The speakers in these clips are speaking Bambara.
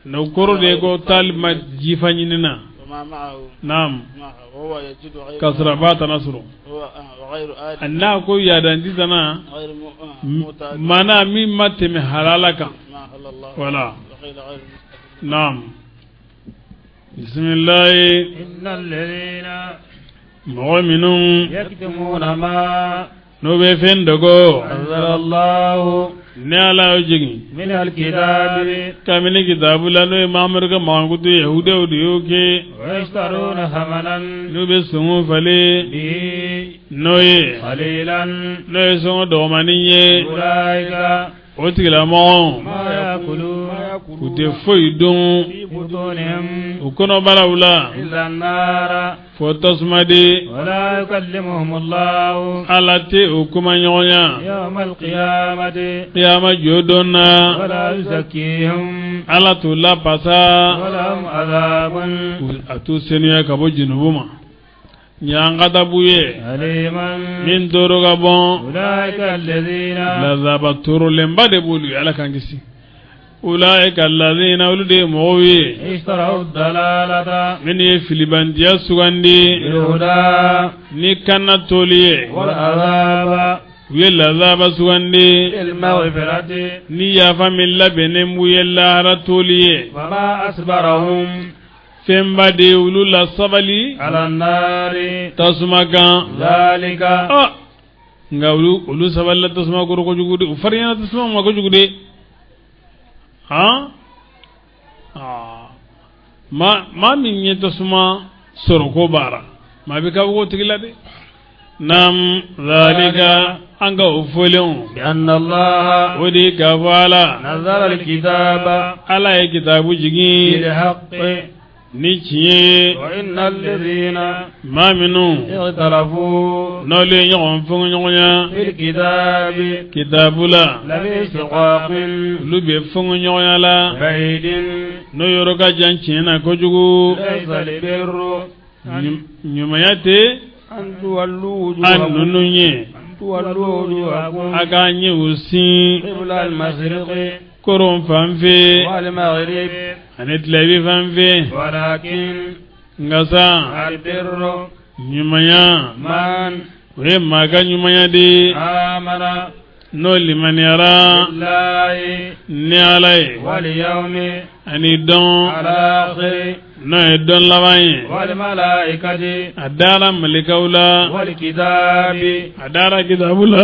N'o kɔrɔ de ye ko talib ma jifa ɲini na. Naam. K'a sɔrɔ a b'a tana sɔrɔ. A n'a ko yadanti tana maana min ma tɛmɛ halala kan. Voilà. Naam. Bisimilayi. Mɔgɔ minnu n'o bɛ fɛn dogo ni Ala y'o jigin kabini kitabu la n'o ye Mahamadu ka mankutu ye yahudiyaw de y'o kɛ n'u bɛ sɔngɔ falen n'o ye n'o ye sɔngɔ dɔgɔmanin ye o tigilamɔgɔw u tɛ foyi dun u kɔnɔbaraw la fo tasuma de. Ala tɛ u kumaɲɔgɔnya kiyama jɔ don na. Ala t'u lapasa, a t'u senuya ka bɔ junubu ma. Nin y'an kadabu ye min tɔɔrɔ ka bon, lazaba tɔɔrɔlenba de b'olu ye. Ala k'an kisi. Ulaika alladhina, olu de ye mɔgɔw ye minnu ye filibantiya sugandi ni kanna toli ye. U ye lazaba sugandi ni yafa min labɛnnen b'u ye lahara toli ye. Fɛnba de ye olu la sabali tasuma kan. Nka olu sabalila tasuma kɔrɔ kojugu de, u farinyana tasuma ma kojugu de. Han, maa min ye tasuma sɔrɔ ko baara, maa bɛ kabako o tigi la dɛ. Naam, zalika, an ka o fɔlenw, o de ye k'a fɔ Ala Ala ye kitabu jigin ni tiɲɛ ye. Maa minnu n'olu ye ɲɔgɔn fɔnkɔɲɔgɔnya kitabu la, olu bɛ fɔnkɔɲɔgɔnya la n'o yɔrɔ ka jan tiɲɛ na kojugu. Ɲumanya tɛ a ninnu ye a k'a ɲɛw sin kɔrɔn fan fɛ ani tilebin fan fɛ, nka sa ɲumanya, o ye maa ka ɲumanya de ye n'o limaniyara ni Ala ye ani don n'o ye don laban ye, a dara malikaw la, a dara kitabu la,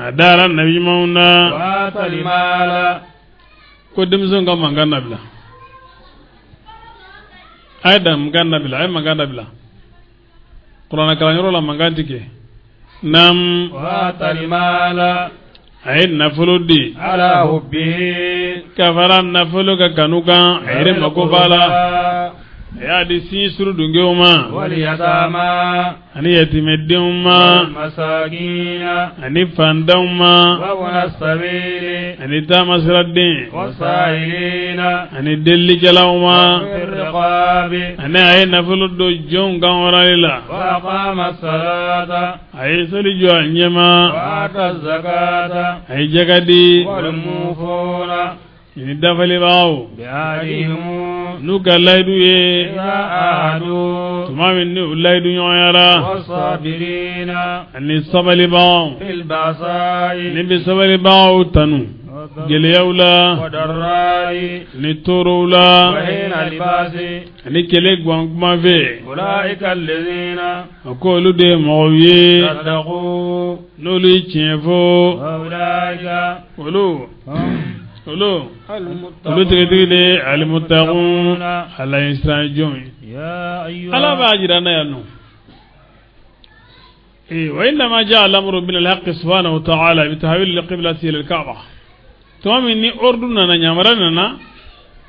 a dara nabiɲumanw na. Ko denmisɛnw ka mankan dabila, a ye mankan dabila, a ye mankan dabila. Kuranɛ kalanyɔrɔ la, mankan tɛ kɛ. Naam, a ye nafolo di ka fara nafolo ka kanu kan, a yɛrɛ mako b'a la, a y'a di sin suru dunkew ma ani yatimɛdenw ma ani fantanw ma ani taamasiraden ani delilikɛlaw ma, ani a ye nafolo don jɔnw kan warali la. A ye seli jɔ a ɲɛma, a ye jaka di, ni dafalibagaw n'u ka layidu ye tuma min ni u layidu ɲɔgɔnyara, ani sabalibagaw ni bɛ sabalibagaw tanu gɛlɛyaw la ni tɔɔrɔw la ani kɛlɛ gan kuma fɛ. A ko olu de ye mɔgɔw ye n'olu ye tiɲɛ fɔ, olu tigitigi de ye alimutakun, Ala ɲɛsiran jɔn ye. Ala b'a jira an na yan nɔ. Wa innama jaa al-amru min al-haqqi subhanahu wa ta'ala bi tahwil al-qiblati ila al-Ka'ba. Tuma min ni ordre nana, yamaruya nana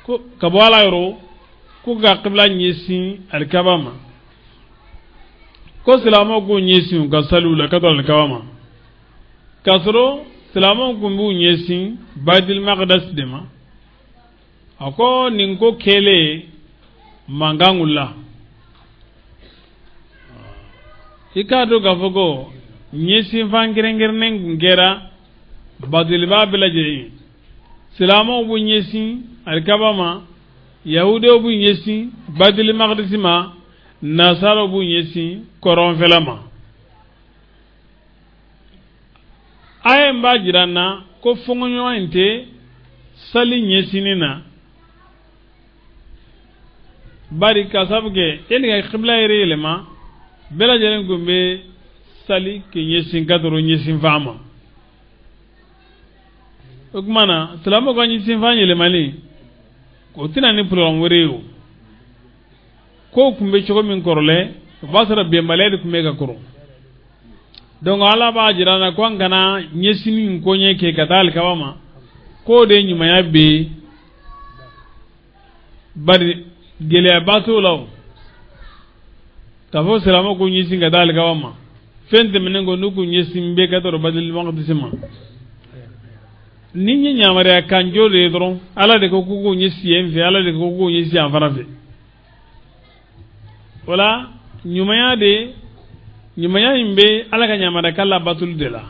ko ka bɔ Ala yɔrɔ ko ka qibla ɲɛsin alikaba ma, ko silamɛw k'u ɲɛsin u ka saliw la ka taa alikaba ma, k'a sɔrɔ silamɛw tun b'u ɲɛsin Baitul Maqdis de ma. A ko nin ko kɛlen, mankan wulila. I k'a dɔn k'a fɔ ko ɲɛsinfan kɛrɛnkɛrɛnnen tun kɛra batolibaa bɛɛ lajɛlen. Silamɛw b'u ɲɛsin alikaba ma, yahudiw b'u ɲɛsin Batili Makidisi ma, nasaraw b'u ɲɛsin kɔrɔnfɛla ma. Aya in b'a jira an na ko fɔnkɔɲɔgɔn in tɛ sali ɲɛsinni na, bari ka sabu kɛ yanni ka kibila yɛrɛ yɛlɛma, bɛɛ lajɛlen tun bɛ sali k'i ɲɛsin ka tɔrɔ ɲɛsin fan ma. O tuma na silamɛw ka ɲɛsin fan yɛlɛmali, o tɛna ni problème wɛrɛ ye. O kow tun bɛ cogo min kɔrɔlen, o b'a sɔrɔ bɛnbaliya de tun bɛ ka kɔrɔ. Donc Ala b'a jira an na ko an kana ɲɛsinni koɲɛ kɛ ka taa alikaba ma, k'o de ɲumanya bɛ yen, bari gɛlɛyaba t'o la. O k'a fɔ silamɛw k'u ɲɛsin ka taa alikaba ma, fɛn tɛmɛnen kɔ, n'u k'u ɲɛsin bɛɛ ka tɔrɔ Batili Makidisi ma, ni ye yamaruya kanjo de ye dɔrɔn. Ala de ko k'u k'u ɲɛsin yen fɛ, Ala de ko k'u ɲɛsin yan fana fɛ. O la ɲumanya de, ɲumanya in bɛ Ala ka yamaruya labatoli de la.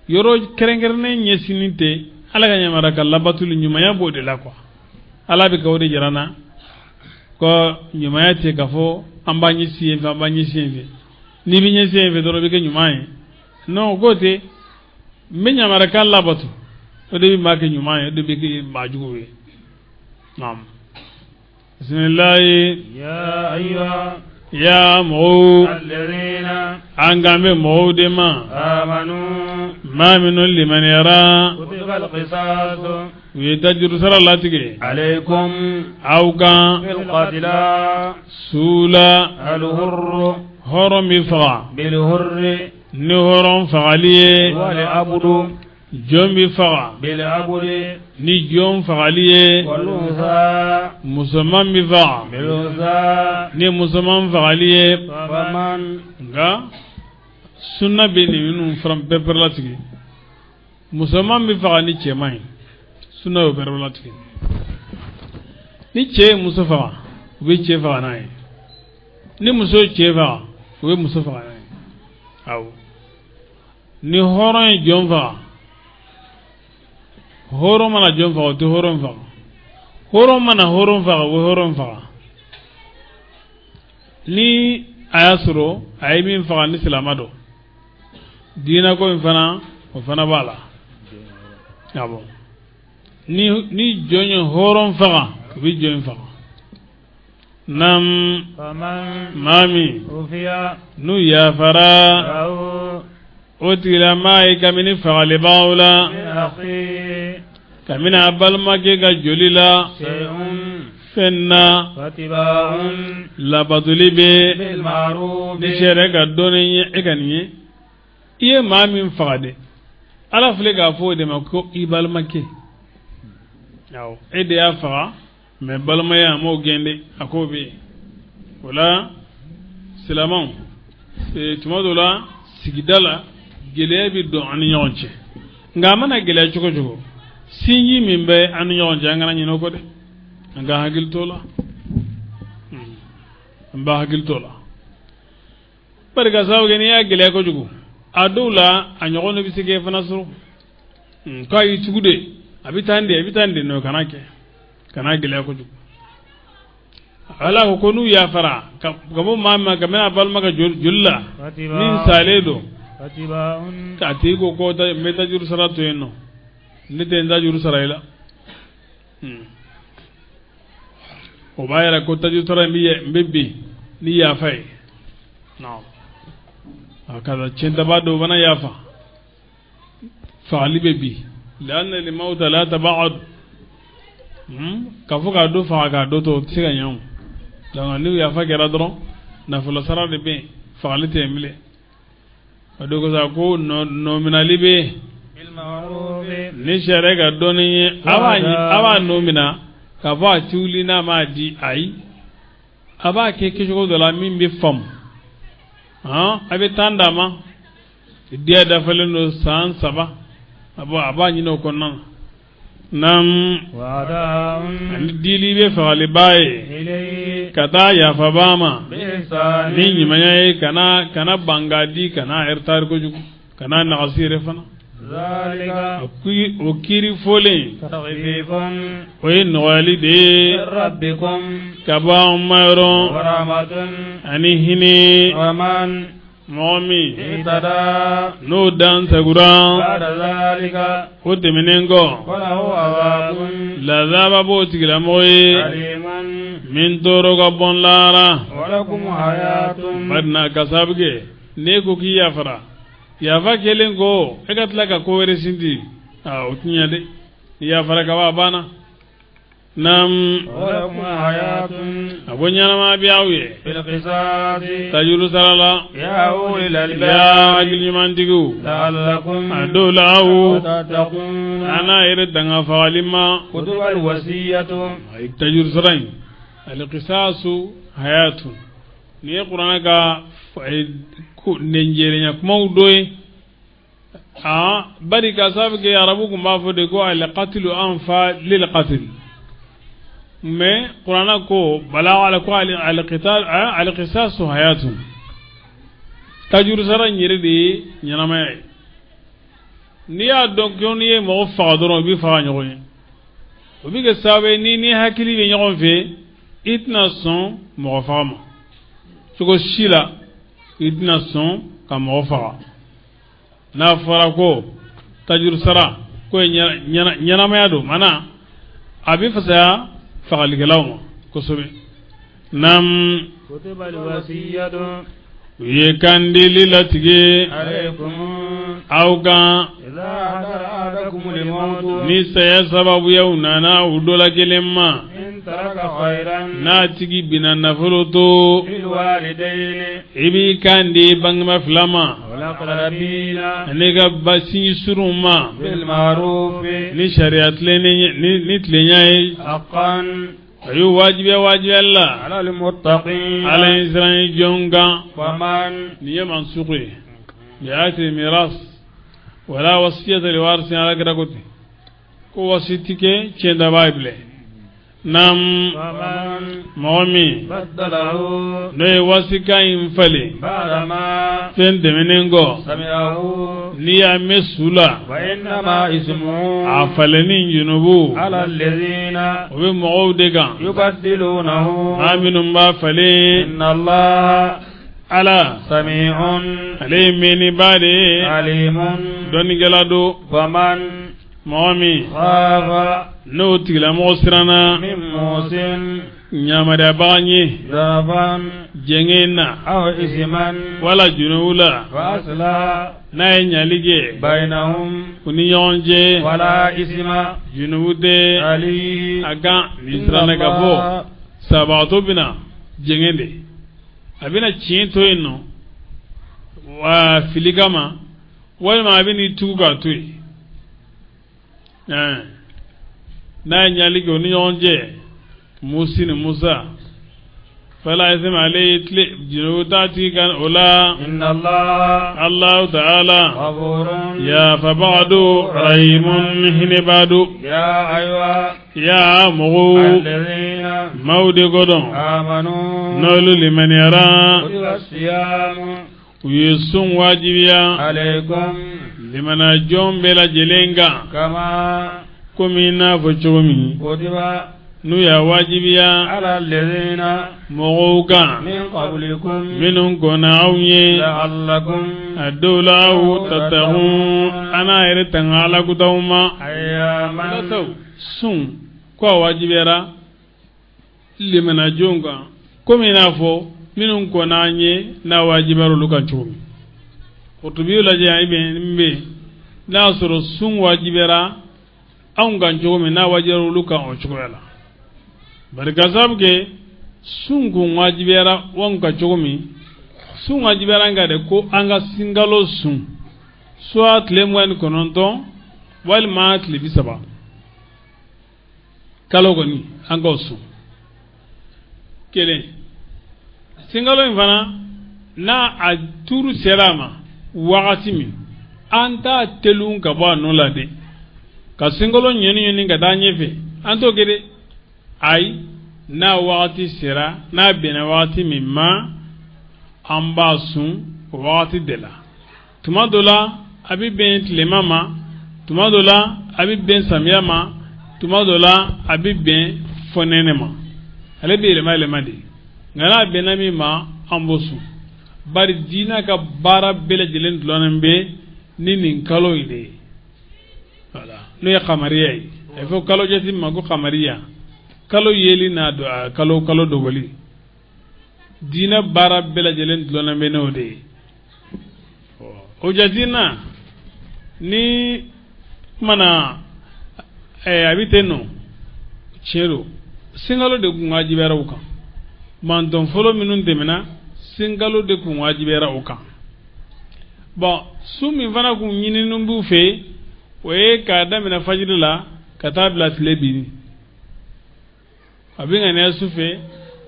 Yɔrɔ kɛrɛnkɛrɛnnen ɲɛsinni tɛ, Ala ka yamaruya ka labatoli, ɲumanya b'o de la quoi. Ala bɛ ka o de jira an na ko ɲumanya tɛ k'a fɔ an b'an ɲɛsin yen fɛ, an b'an ɲɛsin yen fɛ. N'i bɛ ɲɛsin yen fɛ dɔrɔn, i bɛ kɛ ɲuman ye. Non, k'o tɛ. N bɛ yamaruya labato, o de bɛ maa kɛ ɲuman ye, o de bɛ kɛ maa jugu ye. Naam, bisimilayi. يا أيها Ya mɔgɔw, الذين an kan bɛ mɔgɔw de ma, آمنوا maa minnu limaniyara, كتب القصاص u ye tajuru sara latigɛ عليكم aw kan في القتلى su la. الحر Hɔrɔn bɛ faga بالحر ni hɔrɔn fagali ye. والعبد Jɔn bɛ faga بالعبد ni jɔn fagali ye. والأنثى Musoman bɛ faga بالأنثى ni musoman fagali ye. فمن Nka sunna bɛ nin minnu fana bɛɛ pɛrɛlatigɛ, musoman bɛ faga ni cɛman ye, sunna y'o pɛrɛlatigɛ. Ni cɛ ye muso faga, u bɛ cɛ faga n'a ye. Ni muso ye cɛ faga, u bɛ muso faga n'a ye. Awɔ, ni hɔrɔn ye jɔn faga, hɔrɔn mana jɔn faga, o tɛ hɔrɔn faga. Hɔrɔn mana hɔrɔn faga, o bɛ hɔrɔn faga. Ni a y'a sɔrɔ a ye min faga ni silamɛ don, diinɛ ko in fana, o fana b'a la. Awɔ, ni jɔn ye hɔrɔn faga, u bɛ jɔn faga. Nam. فمن Maa min عفي n'u yafara له o tigilamaa ye kabini fagalibagaw la, من أخيه kabini a balimakɛ ka joli la شيء fɛn na, فاتباع labatoli bɛ بالمعروف ni sariya ka dɔnni ye. E ka nin ye, i ye maa min faga dɛ, Ala filɛ k'a fɔ o de ma ko i balimakɛ. Awɔ, e de y'a faga, mɛ balimaya a m'o gɛn dɛ, a k'o bɛ yen. O la silamɛw, tuma dɔ la sigida la, gɛlɛya bɛ don an ni ɲɔgɔn cɛ. Nka a mana gɛlɛya cogo cogo, sinji min bɛ an ni ɲɔgɔn cɛ, an kana ɲinɛ o kɔ dɛ. An ka hakili t'o la, an b'a hakili t'o la, bari ka sababu kɛ n'i y'a gɛlɛya kojugu, a dɔw la a ɲɔgɔn dɔ bɛ se k'e fana sɔrɔ k'a y'i tugu de, a bɛ taa nin de, a bɛ taa nin de nɔ. Kana kɛ, kana gɛlɛya kojugu. Ala ko n'u yafara ka bɔ maa ma ka bɛna a balima ka joli la min salen don, فاتباع k'a tigi ko n bɛ tajuru sara to yen nɔ, ne tɛ n tajuru sara i la. O b'a yɛrɛ ko tajuru sara in bɛ n bɛ bin ni yafa ye. A ka tiɲɛtaba dɔw fana yafa, fagali bɛ bin. لأن الموت لا تباعد. K'a fɔ k'a dɔ faga k'a dɔ to, o tɛ se ka ɲɛ o. Donc ni yafa kɛra dɔrɔn, nafolo sara de bɛ yen, fagali tɛ yen bilen. O de kosɔn ko nɔminali bɛ yen بالمعروف ni sariya ka dɔnni ye. A b'a nɔ minɛ k'a fɔ a ti wuli n'a m'a di, ayi, a b'a kɛ kɛcogo dɔ la min bɛ faamu. Han, a bɛ tan d'a ma, diya dafalen don san 3, a b'a ɲini o kɔnɔna na. Nam. وأداء Ani dili bɛ fagalibaa ye إليه ka taa yafabaa ma بإحسان ni ɲumanya ye. Kana ban k'a di, kana retard kojugu, kana nagasi yɛrɛ fana. O kiiri fɔlen o ye nɔgɔyali de ye ka bɔ an ma yɔrɔ ani hinɛ mɔgɔ min n'o dan sagura o tɛmɛnen kɔ lazaba b'o tigilamɔgɔ ye min tɔɔrɔ ka bon lahara bari ka sababu kɛ n'e ko k'i yafara yafa kɛlen kɔ e ka tila ka ko wɛrɛ sinti aa o tɛ ɲɛ dɛ i yafara ka ban a banna naam a ko ɲɛnama bɛ aw ye tajuru sara la yaa hakili ɲumantigiw a dɔw la aw a n'a yɛrɛ danga fagali ma tajuru sara in alikisasu hayatu nin ye kuranɛ ka nɛnjɛrɛnya kumaw dɔ ye aa bari ka sababu kɛ arabu tun b'a fɔ de ko alikatilu anfa lilkatil mais kuranɛ ko bala ala ko alikisasu hayatu tajuru sara in yɛrɛ de ye ɲɛnamaya ye n'i y'a dɔn ko n'i ye mɔgɔ faga dɔrɔn i b'i faga ɲɔgɔn ye o bɛ kɛ sababu ye ni ni hakili bɛ ɲɔgɔn fɛ i tɛna sɔn mɔgɔ faga ma cogo si la i tɛna sɔn ka mɔgɔ faga n'a fɔra ko tajuru sara ko ye ɲɛnamaya don maana a bɛ fisaya fagalikɛlaw ma kosɛbɛ naam u ye kandili latigɛ aw kan ni saya sababuyaw nana u dɔ la kelen ma n'a tigi binna nafolo to i b'i kan di bangeba fila ma ani ka ba sinji surunw ma ni sariya tilennen ni tilenya ye a y'u wajibiya wajibiyali la ala ɲɛsiranɲɛ jɔn kan nin ye mansuku ye bi ayati miras wala wasiyata li warisin ala kira ko ten ko wasi ti kɛ tiɲɛtabaa ye bilen naam mɔgɔ min n'o ye wasikan in falen fɛn tɛmɛnen kɔ n'i y'a mɛn su la a falenni junubu o bɛ mɔgɔw de kan maa minnu b'a falen ala ale ye mɛnnibaa de ye dɔnnikɛla don mɔgɔ min n'o tigilamɔgɔ siranna ɲamaruyabaga ɲɛ jɛngɛ na wala junubu la n'a ye ɲali kɛ u ni ɲɔgɔn cɛ junubu tɛ a kan n'i siranna ka fɔ sabagatɔ bɛna jɛngɛ de a bɛna tiɲɛ to yen nɔ wa fili kama walima a bɛn'i tugu k'a to yen n'a ye ɲali kɛ u ni ɲɔgɔn cɛ musi ni musa fala isma alayhi tile junubu t'a tigi kan o la Allahu ta'ala yafabaga don rahimun hinɛbaa don yaa mɔgɔw maaw de ko dɔn n'olu limaniyara u ye sun wajibiya limana jɔn bɛɛ lajɛlen kan komi i n'a fɔ cogo min n'u y'a wajibiya mɔgɔw kan minnu kɔnna aw ɲɛ a dɔw la aw tatakun an n'a yɛrɛ tanga alakutaw ma sun ko a wajibiyara limana jɔnw kan komi i n'a fɔ minnu kɔnna an ɲɛ n'a wajibiyara olu kan cogo min Kutubi lajɛ i bɛ n bɛ n'a y'a sɔrɔ sun wajibiyara anw kan cogo min n'a wajibiyara olu kan o cogoya la bari ka sababu kɛ sun kun wajibiyara anw kan cogo min sun wajibiyara an kan de ko an ka sinkalo sun soit tile 29 walima tile 30 kalo kɔni an k'o sun kelen sinkalo in fana n'a a tuuru sera a ma wagati min an t'a telun ka bɔ a nɔ la dɛ ka sinkalo ɲɔni ɲɔni ka taa ɲɛfɛ an t'o kɛ dɛ ayi n'a wagati sera n'a bɛnna wagati min ma an b'a sun o wagati de la tuma dɔ la a bɛ bɛn tilema ma, tuma dɔ la a bɛ bɛn samiya ma, tuma dɔ la a bɛ bɛn fɔnɛnɛ ma. Ale bɛ yɛlɛma yɛlɛma de, nka n'a bɛnna min ma an b'o sun. Bari diinɛ ka baara bɛɛ lajɛlen dulonnen bɛ ni nin kalo in de ye, voilà, n'o ye kamariya ye. A bɛ fɔ kalo jate ma ko kamariya, kalo yeli n'a kalo kalo dogoli. Diinɛ baara bɛɛ lajɛlen dulonnen bɛ n'o de ye. O jate na ni kuma na a bɛ ten nɔ, tiɲɛ don, sunkalo de kun wajibiyara u kan. Mantɔn fɔlɔ minnu tɛmɛna, sunkalo de kun wajibiyara u kan. Bon, sun min fana kun ɲinini b'u fɛ, o ye k'a daminɛ fajiri la ka taa bila tile binni. A bɛ ŋaniya su fɛ,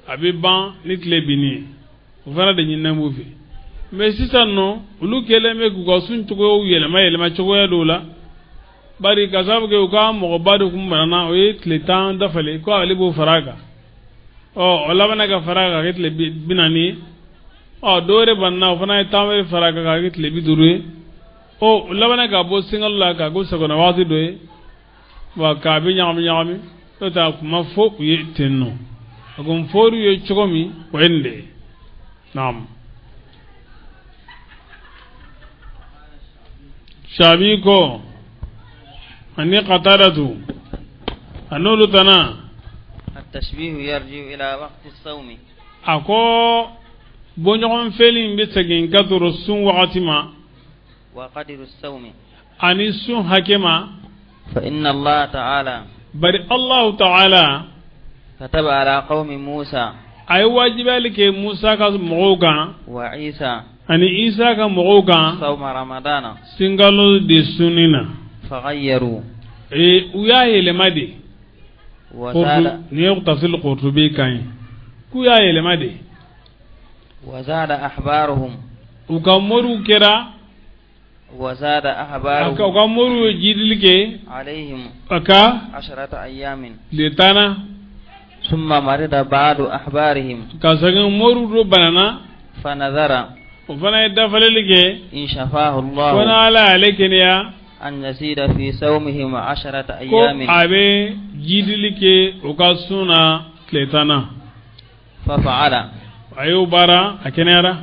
a bɛ ban ni tile binni ye, o fana de ɲinini b'u fɛ. Mais sisan nɔ, olu kɛlen bɛ k'u ka sun cogoyaw yɛlɛma yɛlɛma cogoya dɔw la. Bari ka sababu kɛ u ka mɔgɔba dɔ kun banana, o ye tile 10 dafalen ko ale b'o fara a kan. Ɔ, o labanna ka fara a kan ka kɛ tile 40 ye. Ɔ, dɔ wɛrɛ banana, o fana ye 10 wɛrɛ fara a kan ka kɛ tile 50 ye. Ɔ, o labanna ka bɔ sunkalo la k'a ko sagona waati dɔ ye, wa k'a bɛ ɲagami ɲagami. N'o tɛ a kun ma fɔ u ye ten nɔ, a kun fɔr'u ye cogo min, o ye nin de ye. Naam. Shabi ko ani Qatadatu a n'olu tana. التشبيه يرجع إلى وقت الصوم. A ko bɔɲɔgɔn fɛli bɛ segin ka tɔrɔ sun wagati ma. وقدر الصوم. Ani sun hakɛ ma. فإن الله تعالى. Bari Allahu ta'ala. كتب على قوم موسى. A ye wajibiyali kɛ Musa ka mɔgɔw kan. وعيسى. Ani Isa ka mɔgɔw kan. صوم رمضان. Sunkalo de sunni na. فغيروا. Ee, u y'a yɛlɛma de. وزاد. Nin ye tafsir Qurtubi kan ye, k'u y'a yɛlɛma de. وزاد أحبارهم. U ka moriw kɛra. وزاد U أحبارهم. ka moriw ye jidili kɛ. عليهم. A ka. 10 أيام. Tile 10 na. ثم مرض بعض أحبارهم. Ka segin, moriw dɔ banana. فنذر. O fana ye dafaleli kɛ. إن شفاه Ko الله. n'Ala y'ale kɛnɛya. أن يزيد في صومهم 10 Ko أيام. a bɛ jidili kɛ u ka sun na tile 10 na. ففعل. A y'o baara, a kɛnɛyara.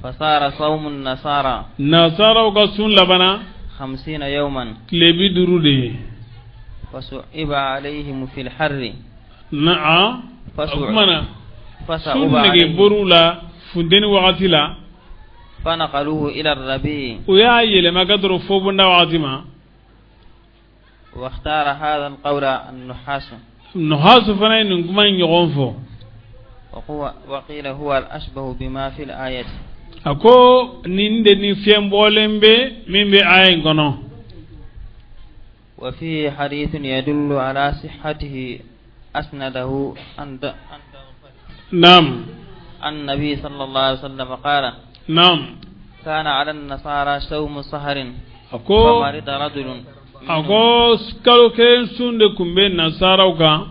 فصار صوم النصارى. Nasaraw ka sun labanna. 50 يوما. Tile 50 de ye. فصعب عليهم في الحر. Na a. O kuma na sun فصعب nege عليهم. bor'u la funteni wagati la. فنقلوه إلى الربيع. U y'a yɛlɛma ka tɔrɔ fobonda wagati ma. واختار هذا القول النحاس. Nuhasu fana ye nin kuma in ɲɔgɔn fɔ. وقيل هو الأشبه بما في الآية. A ko nin de ni fiɲɛ bɔlen bɛ min bɛ aya in kɔnɔ. وفيه حديث يدل على صحته أسنده عن Naam. النبي صلى الله عليه وسلم قال. Naam. كان على النصارى صوم سهر. A ko. فمرض رجل. A ko kalo kelen sun de tun bɛ nasaraw kan.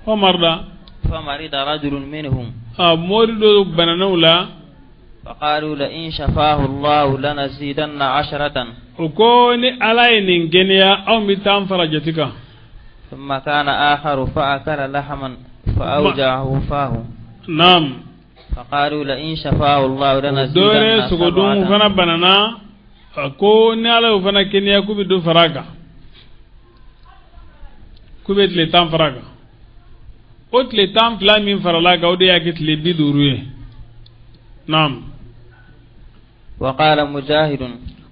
Famarida. فمرض رجل منهم. A mori dɔ bananaw la. فقالوا لئن شفاه الله لنزيدن 10. O ko ni Ala ye nin kɛnɛya, anw bɛ taa fara jate kan. ثم كان آخر فأكل لحما فأوجعه فاه. Naam. فقالوا لئن شفاه الله Dɔ لنزيدن wɛrɛ sogodun 7. fana banana, a ko ni Ala y'o fana kɛnɛya, k'u bɛ dɔ fara a kan, k'u bɛ tile 10 fara a kan. O tile 12 min farala a kan, o de y'a kɛ tile 50 ye. Naam. وقال مجاهد.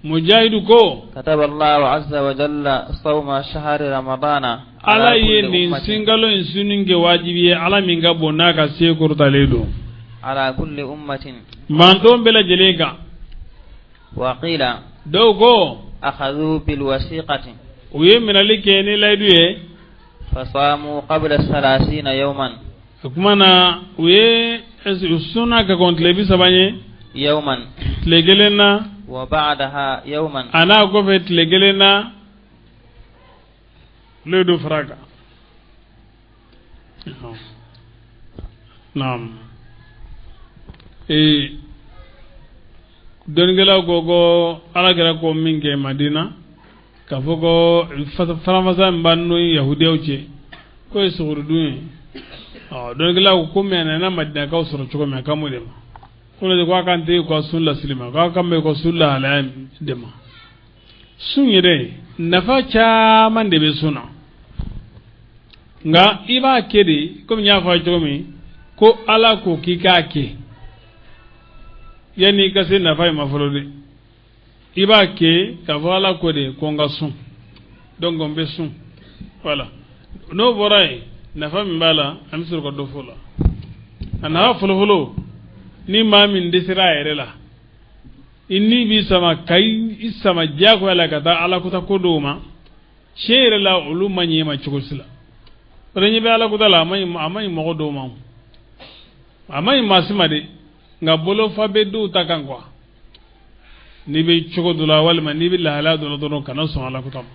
Mujahidu ko. كتب الله عز وجل صوم شهر رمضان. Ala ye nin sunkalo in sunni kɛ wajibi ye, Ala min ka bon n'a ka se kɔrɔtalen don. على كل أمة. Mantɔn bɛɛ lajɛlen kan. وقيل. Dɔw ko. أخذوا بالوثيقة. U ye minɛli kɛ ni layidu ye. فصاموا قبل 30 يوما. O kuma na, u ye u sunna ka kɔn tile 30 ye. يوما. Tile kelen na. وبعدها يوما. A n'a kɔfɛ tile kelen na, olu ye dɔ fara a kan. Naam. Ee, Dɔnnikɛlaw ko ko Ala kira ko min kɛ Madina, k'a fɔ ko faranfasa min b'an n'o yahudiyaw cɛ, k'o ye suguri dun ye. Ɔ, dɔnnikɛlaw ko komi a nana Madinakaw sɔrɔ cogo min, a kan b'o de ma. Ko n'o tɛ, ko a kan tɛ u ka sun lasili ma, k'a kan bɛ u ka sun lahalaya de ma. Sun yɛrɛ, nafa caman de bɛ sun na, nka i b'a kɛ de komi n y'a fɔ a ye cogo min ko Ala ko k'i k'a kɛ. Yanni i ka se nafa in ma fɔlɔ dɛ, i b'a kɛ k'a fɔ Ala ko de ko n ka sun, donc n bɛ sun. Voilà, n'o bɔra yen, nafa min b'a la, an bɛ sɔrɔ ka dɔ fɔ o la. A nafa fɔlɔfɔlɔ, ni maa min dɛsɛra a yɛrɛ la, i ni b'i sama ka i sama diyagoya la ka taa Ala kota ko dɔw ma, tiɲɛ yɛrɛ la, olu ma ɲɛ ma cogo si la. Parce que ɲɛ bɛ Ala kota la, a ma ɲi mɔgɔ dɔw ma, a ma ɲi maa si ma de, nka bolofa bɛ dɔw ta kan quoi. N'i bɛ cogo dɔ la, walima n'i bɛ lahalaya dɔ la dɔrɔn, kana sɔn Ala kota ma.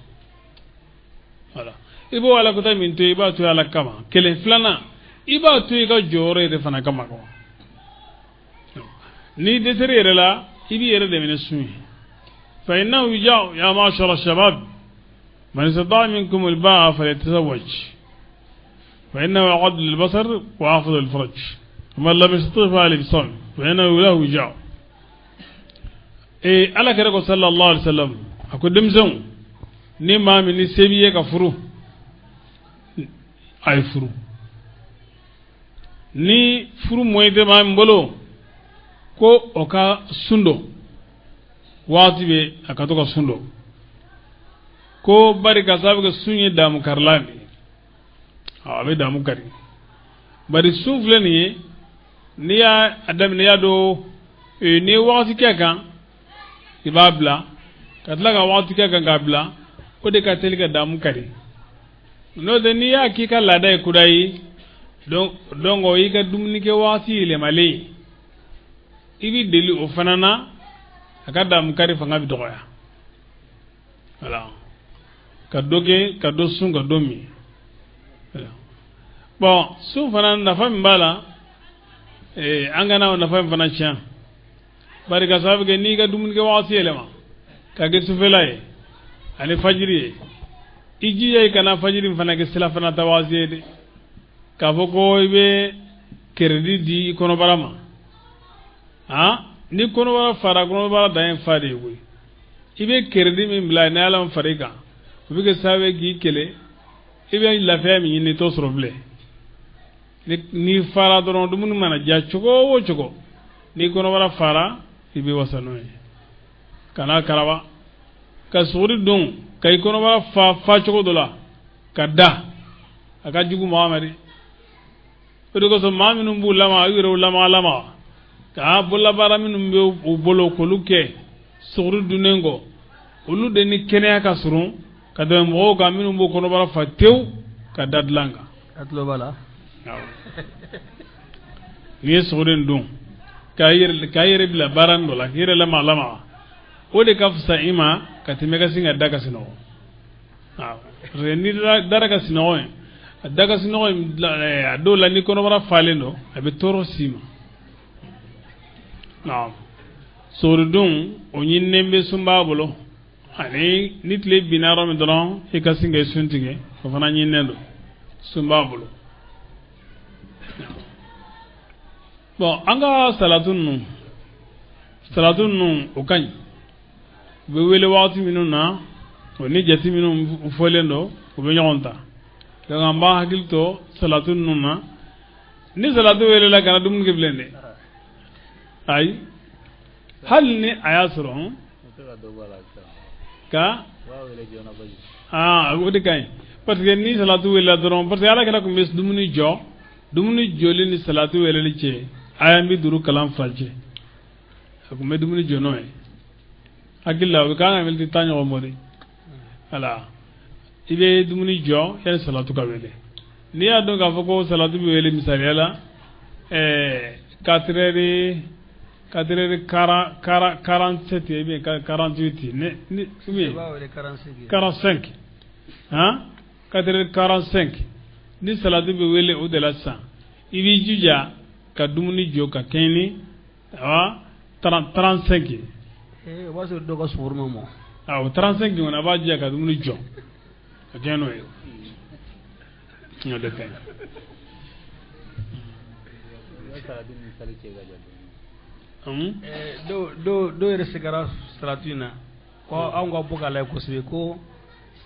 Voilà, i b'o Ala kota min to yen, i b'a to Ala kama, kelen. Filanan, i b'a to i ka jɔyɔrɔ yɛrɛ fana kama quoi. N'i dɛsɛra yɛrɛ la, i b'i yɛrɛ dɛmɛ ni sun ye. فإنه وجاء يا معشر الشباب، من استطاع منكم الباءة فليتزوج، فإنه أغض للبصر وأحفظ للفرج، ومن لم يستطع فعليه بالصوم، فإنه له وجاء. Ee, Ala kɛra ko صلى الله عليه وسلم, a ko denmisɛnw, ni maa min ni se b'i ye ka furu, a ye furu. Ni furu moyen tɛ maa min bolo, ko o ka sun dɔn waati bɛ, a ka to ka sun dɔn ko bari ka sababu kɛ sun ye damu karilan de ye, a bɛ damu kari. Bari sun filɛ nin ye, n'i y'a daminɛ, i y'a dɔn n'i ye wagati kɛ kan, i b'a bila ka tila ka wagati kɛ kan k'a bila, o de ka teli ka damu kari. N'o tɛ, n'i y'a k'i ka laada ye kuda ye, donc o y'i ka dumunikɛ waati yɛlɛmalen ye, i bɛ deli o fana na, a ka damu kari fanga bɛ dɔgɔya. Voilà, ka dɔ kɛ ka dɔ sun, ka dɔ min. Bon, sun fana nafa min b'a la, an kana o nafa in fana tiɲɛ. Bari ka sababu kɛ n'i ka dumunikɛ waati yɛlɛma ka kɛ sufɛla ye ani fajiri ye, i jija i kana fajiri in fana kɛ silafana ta waati ye dɛ, k'a fɔ ko i bɛ crédit di i kɔnɔbara ma. Han, ni kɔnɔbara fara, kɔnɔbara dan ye fa de ye koyi. I bɛ crédit min bila ni Ala ma fara i kan, o bɛ kɛ sababu ye k'i kɛlɛ, i bɛ lafiya min ɲini, i t'o sɔrɔ bilen. N'i fara dɔrɔn, dumuni mana diya cogo o cogo, n'i kɔnɔbara fara, i bɛ wasa n'o ye. Kana karaba ka suguri dun ka i kɔnɔbara fa fa cogo dɔ la ka da, a ka jugu maa ma dɛ. O de kosɔn, maa minnu b'u lamaga, u yɛrɛ lamaga lamaga ka bololabaara minnu bɛ u bolo k'olu kɛ suguri dunnen kɔ, olu de ni kɛnɛya ka surun ka tɛmɛ mɔgɔw kan minnu b'u kɔnɔbara fa tewu ka da dilan kan. A tulo b'a la. N'i ye suguri in dun k'a yɛrɛ bila baara dɔ la, k'i yɛrɛ lamaga lamaga, o de ka fisa i ma ka tɛmɛ ka sin ka da ka sunɔgɔ. Parce que n'i dara ka sunɔgɔ ye, a da ka sunɔgɔ in, a dɔw la, ni kɔnɔbara falen don, a bɛ tɔɔrɔ s'i ma. Naam, suguri dun, o ɲininen bɛ sunbaa bolo, ani ni tile binna yɔrɔ min dɔrɔn, i ka sin ka sun tigɛ, o fana ɲininen don sunbaa bolo. Bon, an ka salatu ninnu, o ka ɲi. U bɛ wele waati minnu na, o ni jate minnu fɔlen don, u bɛ ɲɔgɔn ta. Donc an b'an hakili to salatu ninnu na. Ni salatu welela, kana dumuni kɛ bilen dɛ, ayi, hali ni a y'a sɔrɔ ka aa, o de ka ɲi. Parce que ni salatu welela dɔrɔn, parce que Ala kɛra tun bɛ dumuni jɔ, dumuni jɔli ni salatu weleli cɛ, aya 50 kalan fila cɛ, a tun bɛ dumuni jɔ n'o ye. Hakili la, o bɛ kan ka miniti 10 ɲɔgɔn bɔ de. Voilà, i bɛ dumuni jɔ yanni salatu ka wele. N'i y'a dɔn k'a fɔ ko salatu bɛ wele, misaliya la, 4 heures 47 ou bien 48 ne ni ou bien 45, han, 4 heures 45, ni salatu bɛ wele o de la sisan, i b'i jija ka dumuni jɔ ka kɛɲɛ ni awa 35. O b'a sɔrɔ dɔ ka sugoro ma mɔ. Awɔ, 35 kɔni a b'a jija ka dumuni jɔ ka kɛ n'o ye, o de ka ɲi. Dɔw yɛrɛ segara salatu in na ko anw ka bɔ k'a lajɛ kosɛbɛ, ko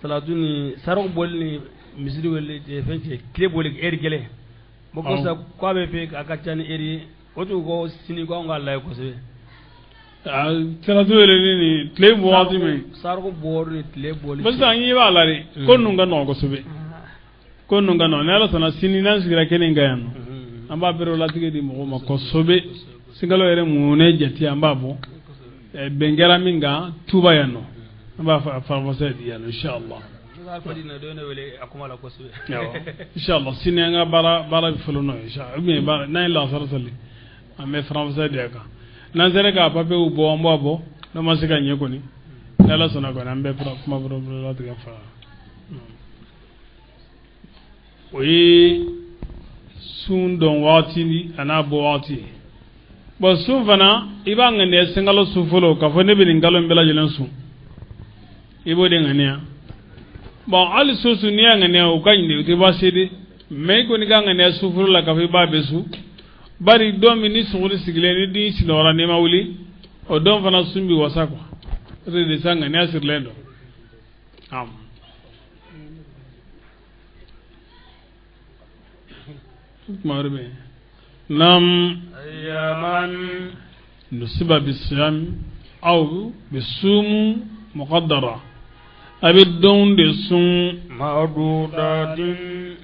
salatu ni sarako bɔli ni misiri wele fɛn cɛ tile bɔli heure kelen, bon ko sa k'a bɛ fɛ a ka ca ni heure ye, o tun ko sini ko anw k'a lajɛ kosɛbɛ. Salatu yɛrɛ ni tile bɔ waati min, sarako bɔli ni tile bɔli. Parce que an ɲɛ b'a la de, ko ninnu ka nɔgɔn kosɛbɛ, ko ninnu ka nɔgɔn. Ni Ala sɔnna sini n'an sigira kɛnɛ in kan yan nɔ, an b'a bɛrɛ latigɛ di mɔgɔw ma kosɛbɛ. Sinkalo yɛrɛ mun jate an b'a bɔ bɛn kɛra min kan Tuba yan nɔ, an b'a farafasɛ di yan nɔ inshallah. Inshallah sini an ka baara bɛ fɔlɔ n'o ye inshallah, ou bien n'an ye lansara sali an bɛ farafasɛ di a kan. N'an sera k'a papiyew bɔ an b'a bɔ, n'o ma se ka ɲɛ kɔni ni Ala sɔnna kɔni an bɛ kuma latigɛ fa. O ye sun dɔn waati a n'a bɔ waati ye. Bon sun fana i b'a ŋaniya sunkalo sun fɔlɔ k'a fɔ ne bɛ nin kalo in bɛɛ lajɛlen sun, i b'o de ŋaniya. Bon hali sun n'i y'a ŋaniya o ka ɲi de, o tɛ baasi ye dɛ, mais i kɔni ka ŋaniya sun fɔlɔ la k'a fɔ i b'a bɛɛ sun. Bari don min ni suguri sigilen ni den sunɔgɔra n'i ma wuli, o don fana sun bɛ wasa quoi, o de sa ŋaniya sirilen don. Kuma wɛrɛ bɛ yen. Nam ayyaman nusiba bisiyam aw bisumu muqaddara, a bɛ don de sun ma'dudatin,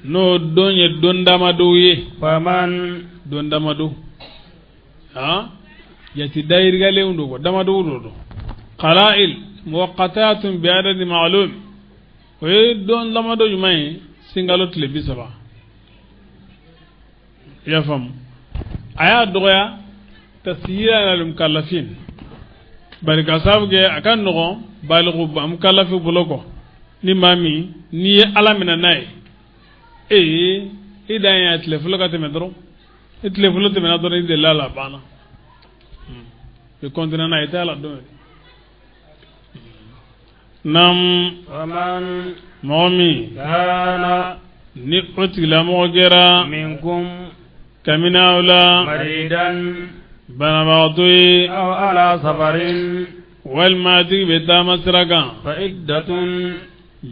n'o don ye don damadɔ ye. Faman don damadɔ, jate dayirigalenw don, damadɔ don. Qala'il muwaqqatatun bi adadi ma'lum, o ye don damadɔ jumɛn ye? Sinkalo tile 30. I y'a faamu? A y'a dɔgɔya tasyiran lil mukallafin, bari ka sababu kɛ a ka nɔgɔn baliku mukallafi bolo kɔ, ni maa min n'i ye Ala minɛ n'a ye, i dan ye a tile fɔlɔ ka tɛmɛ dɔrɔn, i tile fɔlɔ tɛmɛna dɔrɔn i delila a la, a banna, i kɔntinɛ n'a ye, i tɛ Ala dɔn yɛrɛ. Nam mɔgɔ min ni o tigilamɔgɔ kɛra minkum kabini aw la maridan banabagatɔ ye, aw ala safarin, walima a tigi bɛ taama sira kan, fa iddatun,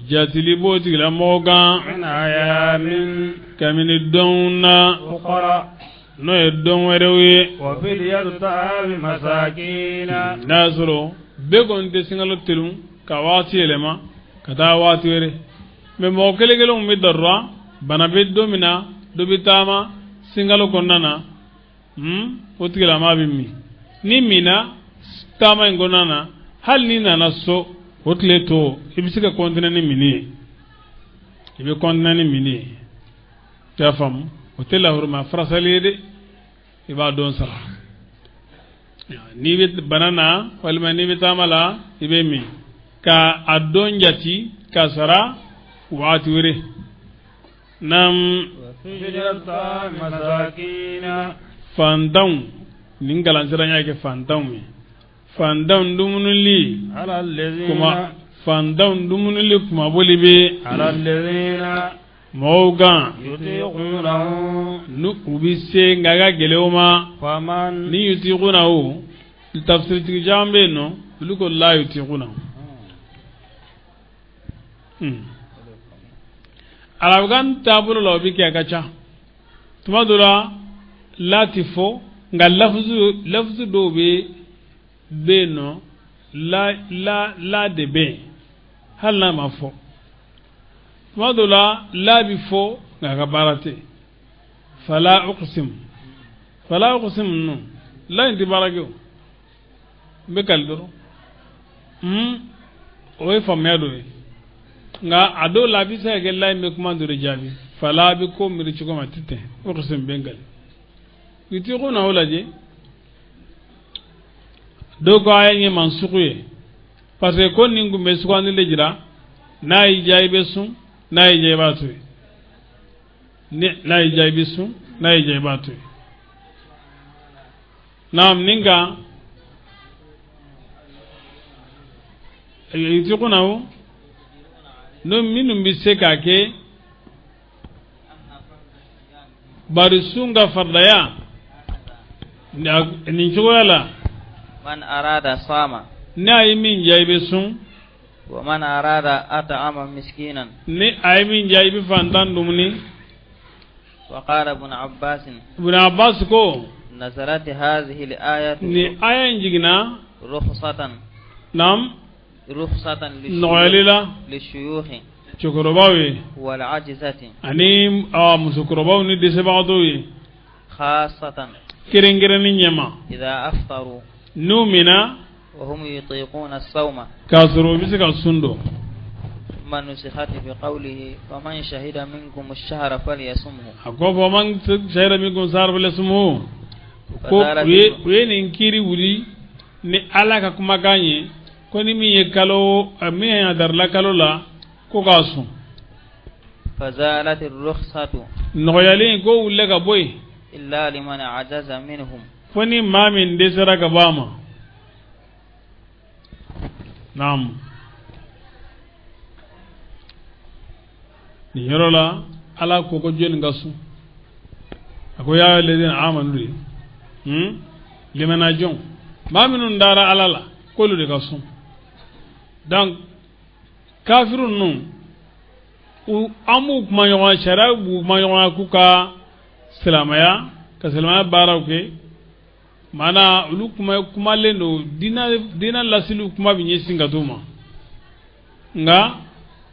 jatili b'o tigilamɔgɔ kan, min ayamin, kabini donw na, ukhra, n'o ye don wɛrɛw ye, wa fidyatu ta'ami masakina. N'a y'a sɔrɔ bɛɛ kɔni tɛ sunkalo telun ka waati yɛlɛma ka taa waati wɛrɛ, mais mɔgɔ kelen kelenw bɛ darura, bana bɛ don min na, dɔ bɛ taama sunkalo kɔnɔna na, o tigilama bɛ min, ni minna taama in kɔnɔna na, hali n'i nana so o tile to, i bɛ se ka kɔntinɛ ni minni ye, i bɛ kɔntinɛ ni minni ye. I y'a faamu? O tɛ lahuruma farasali ye dɛ, i b'a dɔn sara. N'i bɛ bana na walima n'i bɛ taama la, i bɛ min ka a dɔn jate ka sara waati wɛrɛ. Nam fantanw, nin kalansira y'a kɛ fantanw ye, fantanw dumunili kuma, fantanw dumunili kumaboli bɛ mɔgɔw kan n'u u bɛ se, nka a ka gɛlɛn o ma. Ni yutiquna o tafsiritigi caman bɛ yen nɔ, olu ko la yutiquna. Arabukan taabolo la o bɛ kɛ a ka ca, tuma dɔ la la ti fɔ, nka lafuzu dɔw bɛ yen nɔ, la la la de bɛ yen hali n'a ma fɔ. Tuma dɔ la la bɛ fɔ nka a ka baara tɛ. Fala uqsim, fala uqsim ninnu la in tɛ baara kɛ o, n bɛ kali dɔrɔn. O ye faamuya dɔ ye, nka a dɔw la a bɛ se ka kɛ la in bɛ kuma dɔ de jaabi. Fala bɛ ko miiri cogo min a tɛ tɛmɛ, uqsim bɛ n kali. I ti ko na o lajɛ, dɔw ko a ye mansuku ye, parce que ko nin kun bɛ sugandili de jira, n'a y'i diya i bɛ sun, n'a y'i diya i b'a to yen, n'a y'i diya i bɛ sun, n'a y'i diya i b'a to yen. Naam, nin kan Yutiqunahu n'o minnu bɛ se k'a kɛ bari sun ka faridaya nin cogoya la. Man arada sama. N'a ye min diya i bɛ sun. Wa man arada at'ama miskinan. Ni a ye min diya i bɛ fantan dumuni. Wa qala ibn Abbas. Ibn Abbas ko. Nazalat hadhihi al-ayatu. Ni aya in jiginna. Rukhsatan. Naam. Rukhsatan nɔgɔyali la. Lishuyukhi. Cɛkɔrɔbaw ye. Wal ajizati. Ani musokɔrɔbaw ni dɛsɛbagatɔw ye. Khasatan. Kɛrɛnkɛrɛnni ɲɛma. Idha aftaru. N'u minna. Wa hum yutiquna as-sawma. K'a sɔrɔ u bɛ se ka sun don. Thumma nusikhat bi qawlihi faman shahida minkum ash-shahra falyasumhu. A ko faman shahida minkum ash-shahra falyasumhu. Ko u ye nin kiiri wuli ni Ala ka kumakan ye ko ni min ye kalo min ye darila kalo la ko k'a sun. Fazalat ar-rukhsatu. Nɔgɔyalen ko wulila ka bɔ yen. Illa liman ajaza minhum. Fo ni maa min dɛsɛra ka bɔ a ma. Naam. Nin yɔrɔ la Ala ko ko jɔnni ka sun. A ko yaa ayyuhallazina amanu de. Limana jɔn maa minnu dara Ala la k'olu de ka sun. Donc kafiru ninnu an b'u kuma ɲɔgɔn sariya b'u kuma ɲɔgɔn k'u ka silamɛya ka silamɛya baaraw kɛ. Maana olu kuma kumalen don diinɛ lasiliw kuma bɛ ɲɛsin ka t'u ma. Nka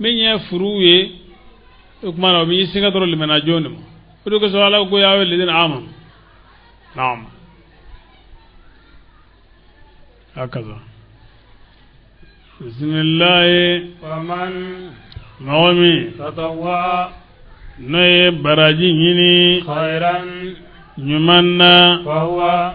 min ye furuw ye o kuma na o bɛ ɲɛsin ka dɔrɔn limana jɔn de ma. O de kosɔn Ala ko yaa ayyuhallazina amanu. Naam. Hakaza. Bisimilahi. Faman. Mɔgɔ min. Tatawwa. N'o ye baraji ɲini. Khayran. Ɲuman na. Fahuwa.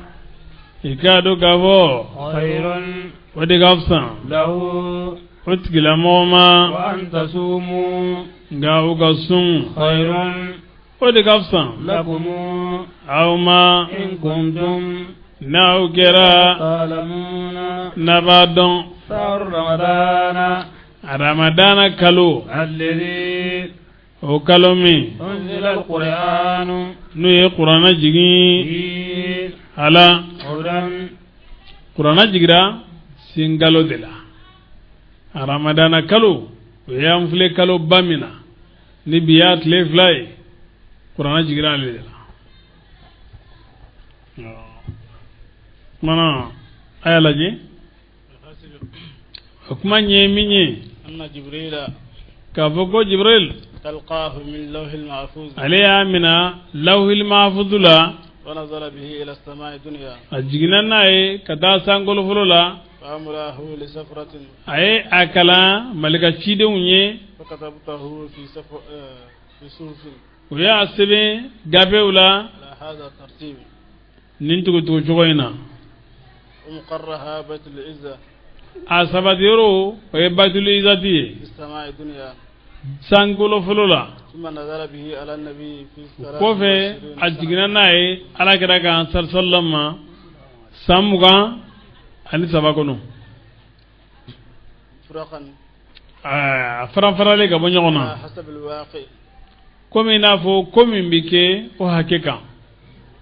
I k'a dɔn k'a fɔ. Khayrun. O de ka fisa. Lahu. O tigilamɔgɔ ma. Wa an tasumu. Nka o ka sun. Khayrun. O de ka fisa. Lakum. Aw ma. In kuntum. N'aw kɛra. Ta'lamuna. N'a b'a dɔn. Shahru Ramadana. Ramadana kalo. Alladhi. O kalo min. Unzila al-Qur'anu. N'o ye kuranɛ jigin. Fi. Ala. Hudan. Kuranɛ jigira sinkalo de la. Ramadana kalo o y'an filɛ kalo ba min na ni bi y'a tile 2 ye kuranɛ jigira ale de la. Kumana a y'a lajɛ o kuma ɲɛ min ye. Anna Jibrila. K'a fɔ ko Jibril. Talqahu min lawhil mahfuz. Ale y'a minɛ lawhil mahfuz la. Wa nazala bihi ila as-samaa'i dunya. A jiginna n'a ye ka taa sankolo fɔlɔ la. Fa amrahu li safratin. A ye a kalan malika cidenw ye. Fa katabtahu fi fi suhufin. U y'a sɛbɛn gafew la. Ala hadha tartib. Nin tugutugu cogo in na. Wa muqarraha baytul izza. A sabati yɔrɔ o ye baytul izzati ye. Fi as-samaa'i dunya. Sankolo fɔlɔ la. Thumma nazala bihi ala nabi fi kɔfɛ a jiginna n'a ye Ala kira kan sallallahu ma san 23 kɔnɔ. Furaqan. A faran-faralen ka bɔ ɲɔgɔn na. Hasab al-waqi. Komi i n'a fɔ ko min bɛ kɛ o hakɛ kan.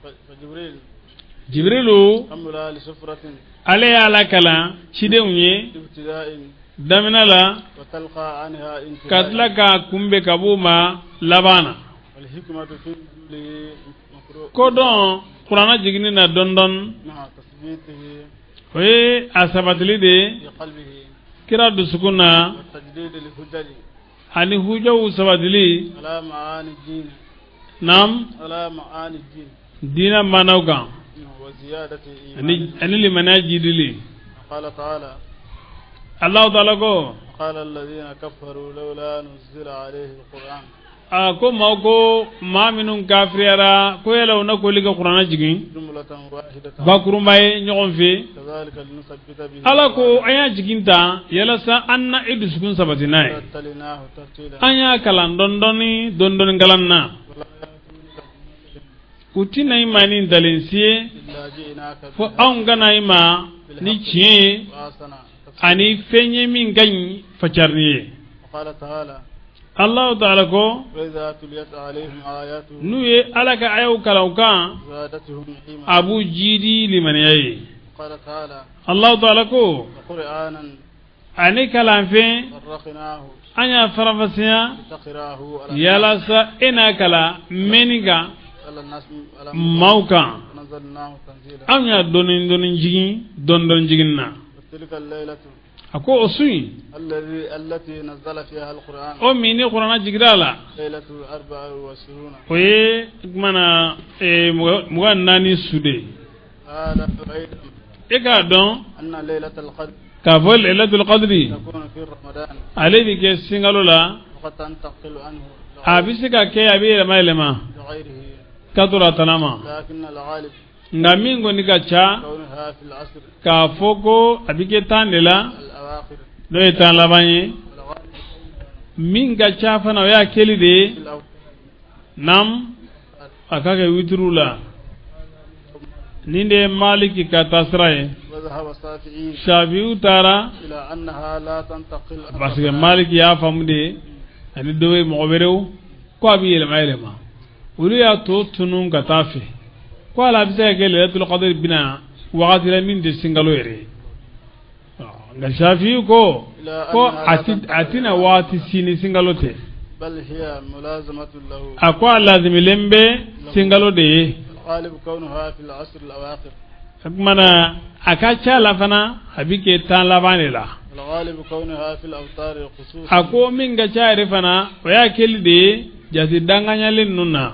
Fa Jibril. Jibrilu. Amra li sufratin. Ale y'a lakalan cidenw ye. Ibtida'in. Daminɛ la. Wa talqa anha intihai. Ka tila k'a kunbɛn ka b'o ma laban na. Wal hikmatu fi nuzulihi. Ko dɔn kuranɛ jiginni na dɔɔni dɔɔni. Ma'a tasbitihi. O ye a sabatili de ye. Fi qalbihi. Kira dusukun na. Wa tajdid li hujjaji. Ani hujjaw sabatili. Ala ma'ani din. Naam. Ala ma'ani din. Diinɛ maanaw kan. Wa ziyadati iman. Ani limaniya jidili. Qala ta'ala. Allahu ta'ala ko. Qala alladhina kafaru lawla nuzila alayhi alquran. A ko maaw ko maa minnu kafiriyara ko yala u na k'olu ka kuranɛ jigin. Jumlatan wahidatan. Bakurunba ye ɲɔgɔn fɛ. Kadhalika linusabbita bihi. Ala ko an y'a jigin tan yalasa an na e dusukun sabati n'a ye. Rattalnahu tartila. An y'a kalan dɔɔni dɔɔni dɔɔni dɔɔni kalan na. U tɛna i ma ni dalensi ye Illa ji'naka fo anw ka na i ma ni tiɲɛ ye wa ahsana Ani fɛn ye min ka ɲi facarini ye. Allahu ta'ala ko n'u ye Ala ka ayaw kalan u kan, a b'u jiidi limaniya ye. Allahu ta'ala ko ani kalanfɛn an y'a faranfasiya yalasa e n'a kalan mɛnni kan maaw kan, anw y'a dɔɔni dɔɔni jigin dɔɔni dɔɔni jigin na. A ko o su in o min ni kuranna jigira a la, o ye kumana 24 su de ye. E k'a dɔn k'a fɔ Laylatul Qadri ale bɛ kɛ sinkalo la, a bɛ se ka kɛ a bɛ yɛlɛma yɛlɛma ka to a tana ma, nka min kɔni ka ca k'a fɔ ko a bɛ kɛ 10 de la, n'o ye 10 laban ye. Min ka ca fana o y'a kɛli de ye, naam, a ka kɛ witiriw la. Nin de ye Maliki ka taasira ye. Shafi'iw taara parce que Maliki y'a faamu de ani dɔ ye mɔgɔ wɛrɛw ko a bɛ yɛlɛma yɛlɛma, olu y'a to tunun ka taa fɛ ko ala bɛ se ka kɛ Laylatul Qadr bɛna wagati la min tɛ sinkalo yɛrɛ ye. Nka Shafi'i ko ko a tɛna waati si ni sinkalo tɛ, a ko a lazimilen bɛ sinkalo de ye. O tuma na a ka ca la fana a bɛ kɛ 10 laban de la. A ko min ka ca yɛrɛ fana o y'a kɛli de ye jate dangaɲalen ninnu na.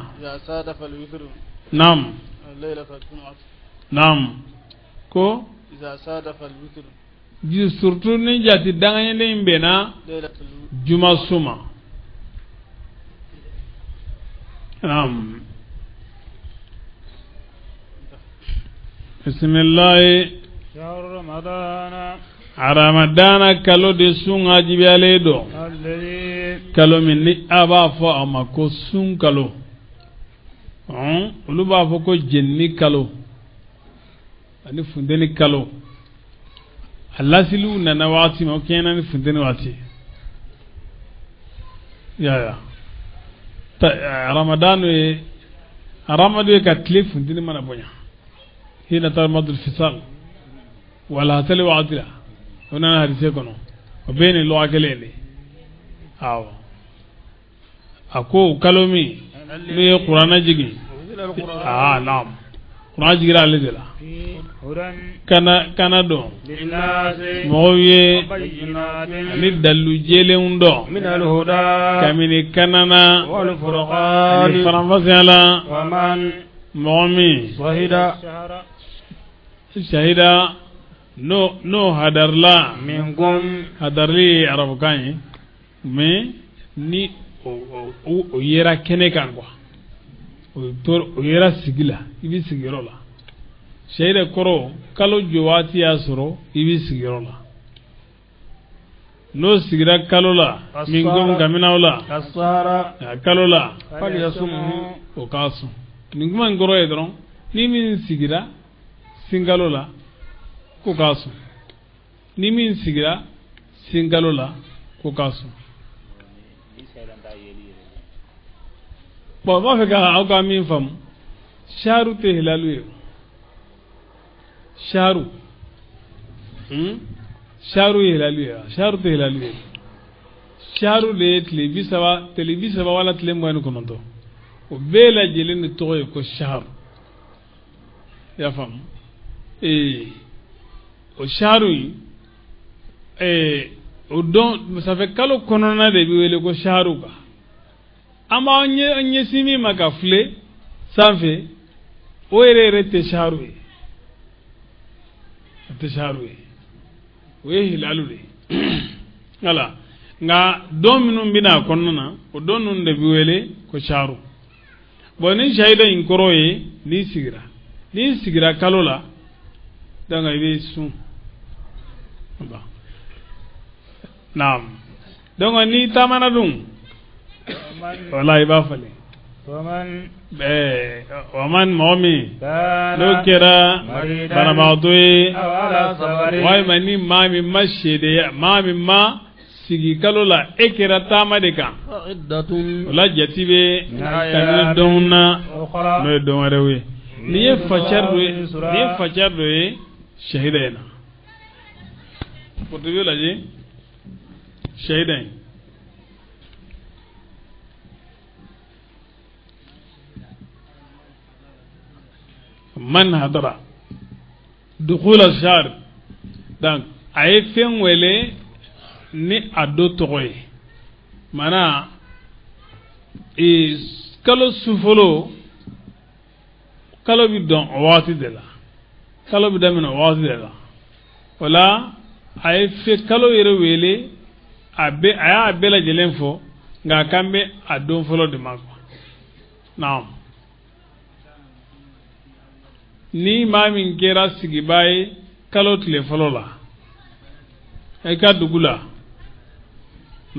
Naam, naam, ko surtout ni jate dangaɲalen in bɛnna juma su ma. Naam. Bisimilahi. Ramadana kalo de sun wajibiyalen don, kalo min ni a b'a fɔ a ma ko sun kalo, olu b'a fɔ ko jenini kalo ani funteni kalo. A lasiliw nana waati min o kɛɲɛna ni funteni waati. Yaya Ramadanu ye Ramadu ye ka tile funteni mana bonya hina tarmadul fisal wala hatali waati la, o nana hadise kɔnɔ, o bɛɛ ni lɔgɔ kelen de. Awɔ, a ko kalo min n'o ye kuranna jigin, aa naam, kuranna jigira ale de la kana dɔn mɔgɔw ye ani dalilu jɛlenw dɔn kabini kana na ani faranfasiya la. Mɔgɔ min shahida n'o hadarila, hadarili ye arabukan ye, mais ni o yera kɛnɛ kan quoi, o yera sigi la, i b'i sigiyɔrɔ la. Shahida kɔrɔ kalo jɔ waati y'a sɔrɔ i b'i sigiyɔrɔ la, n'o sigira kalo la minkum kaminaw la kalo la o k'a sɔn. Nin kuma in kɔrɔ ye dɔrɔn ni min sigira sinkalo la ko k'a sɔn, ni min sigira sinkalo la ko k'a sɔn. Bon, n b'a fɛ ka aw ka min faamu, saru tɛ hilalu ye. Saru saru ye hilalu ye, saru tɛ hilalu ye. Saru de ye tile 30 wala tile 29, o bɛɛ lajɛlen de tɔgɔ ye ko saru. I y'a faamu? O saru in o don ça fait kalo kɔnɔna de bɛ wele ko saru quoi. An b'an ɲɛsin min ma ka filɛ sanfɛ, o yɛrɛ yɛrɛ tɛ saru ye, o tɛ saru ye, o ye hilalu de ye. Wala nka don minnu bɛ n'a kɔnɔna na, o don ninnu de bɛ wele ko saru. Bon, ni shahida in kɔrɔ ye n'i sigira kalo la, donc i bɛ sun. Naam, donc n'i taamana dun, wala i b'a falen. Waman mɔgɔ min n'o kɛra banabagatɔ ye walima ni maa min ma seedeya maa min ma sigi kalo la e kɛra taama de kan o la jate bɛ kabini don na n'o ye don wɛrɛw ye n'i ye facɛri dɔ ye n'i ye facɛri dɔ ye sahida in na Kurtubi lajɛ sahida in man hadara dukula shar donc a ye fɛn wele ni a do tɔgɔ ye maanaa kalo sufolo kalo bɛ dɔn o waati de la kalo bɛ daminɛ o waati de la o la a ye fɛ kalo yɛrɛ wele a bɛ a y'a bɛɛ lajɛlen fɔ nka a kan bɛ a don fɔlɔ de ma quoi naam ni maa min kɛra sigibaa ye kalo tile fɔlɔ la i ka dugu la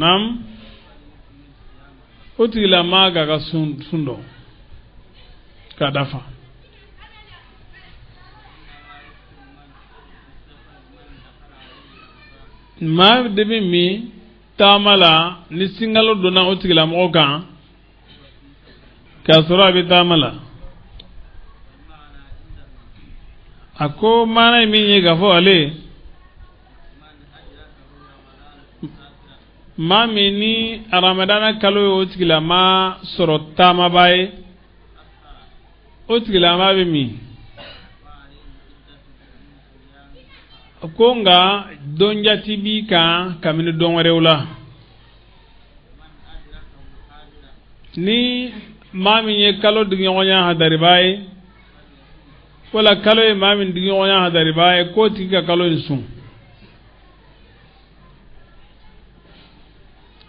naam o tigilamaa k'a ka sun dɔn k'a dafa maa de bɛ min taama la ni sinkalo donna o tigilamɔgɔ kan k'a sɔrɔ a bɛ taama la a ko maana ye min ye k'a fɔ ale maa min ni aramadana kalo ye o tigilamaa sɔrɔ taamabaa ye o tigilamaa bɛ min ko nka don jate b'i kan kabini don wɛrɛw la ni maa min ye kalo digiɲɔgɔnya hadaribaa ye wala kalo ye maa min digiɲɔgɔnya hadaribaa ye k'o tigi ka kalo in sun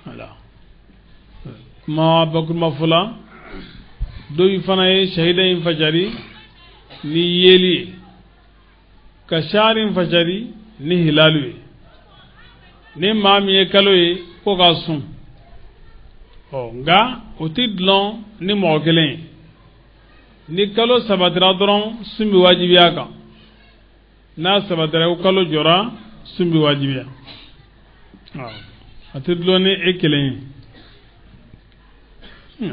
wala kuma bakuruma fɔ la dɔw fana ye sahida in fajari ni yeli ye ka shari in fajari ni hilalu ye ni maa min ye kalo ye ko ka sun ɔ nka o tɛ dulon ni mɔgɔ kelen ye ni kalo sabatira dɔrɔn sun bɛ wajibiya a kan n'a sabatira ko kalo jɔra sun bɛ wajibiya a tɛ dulon ni e kelen ye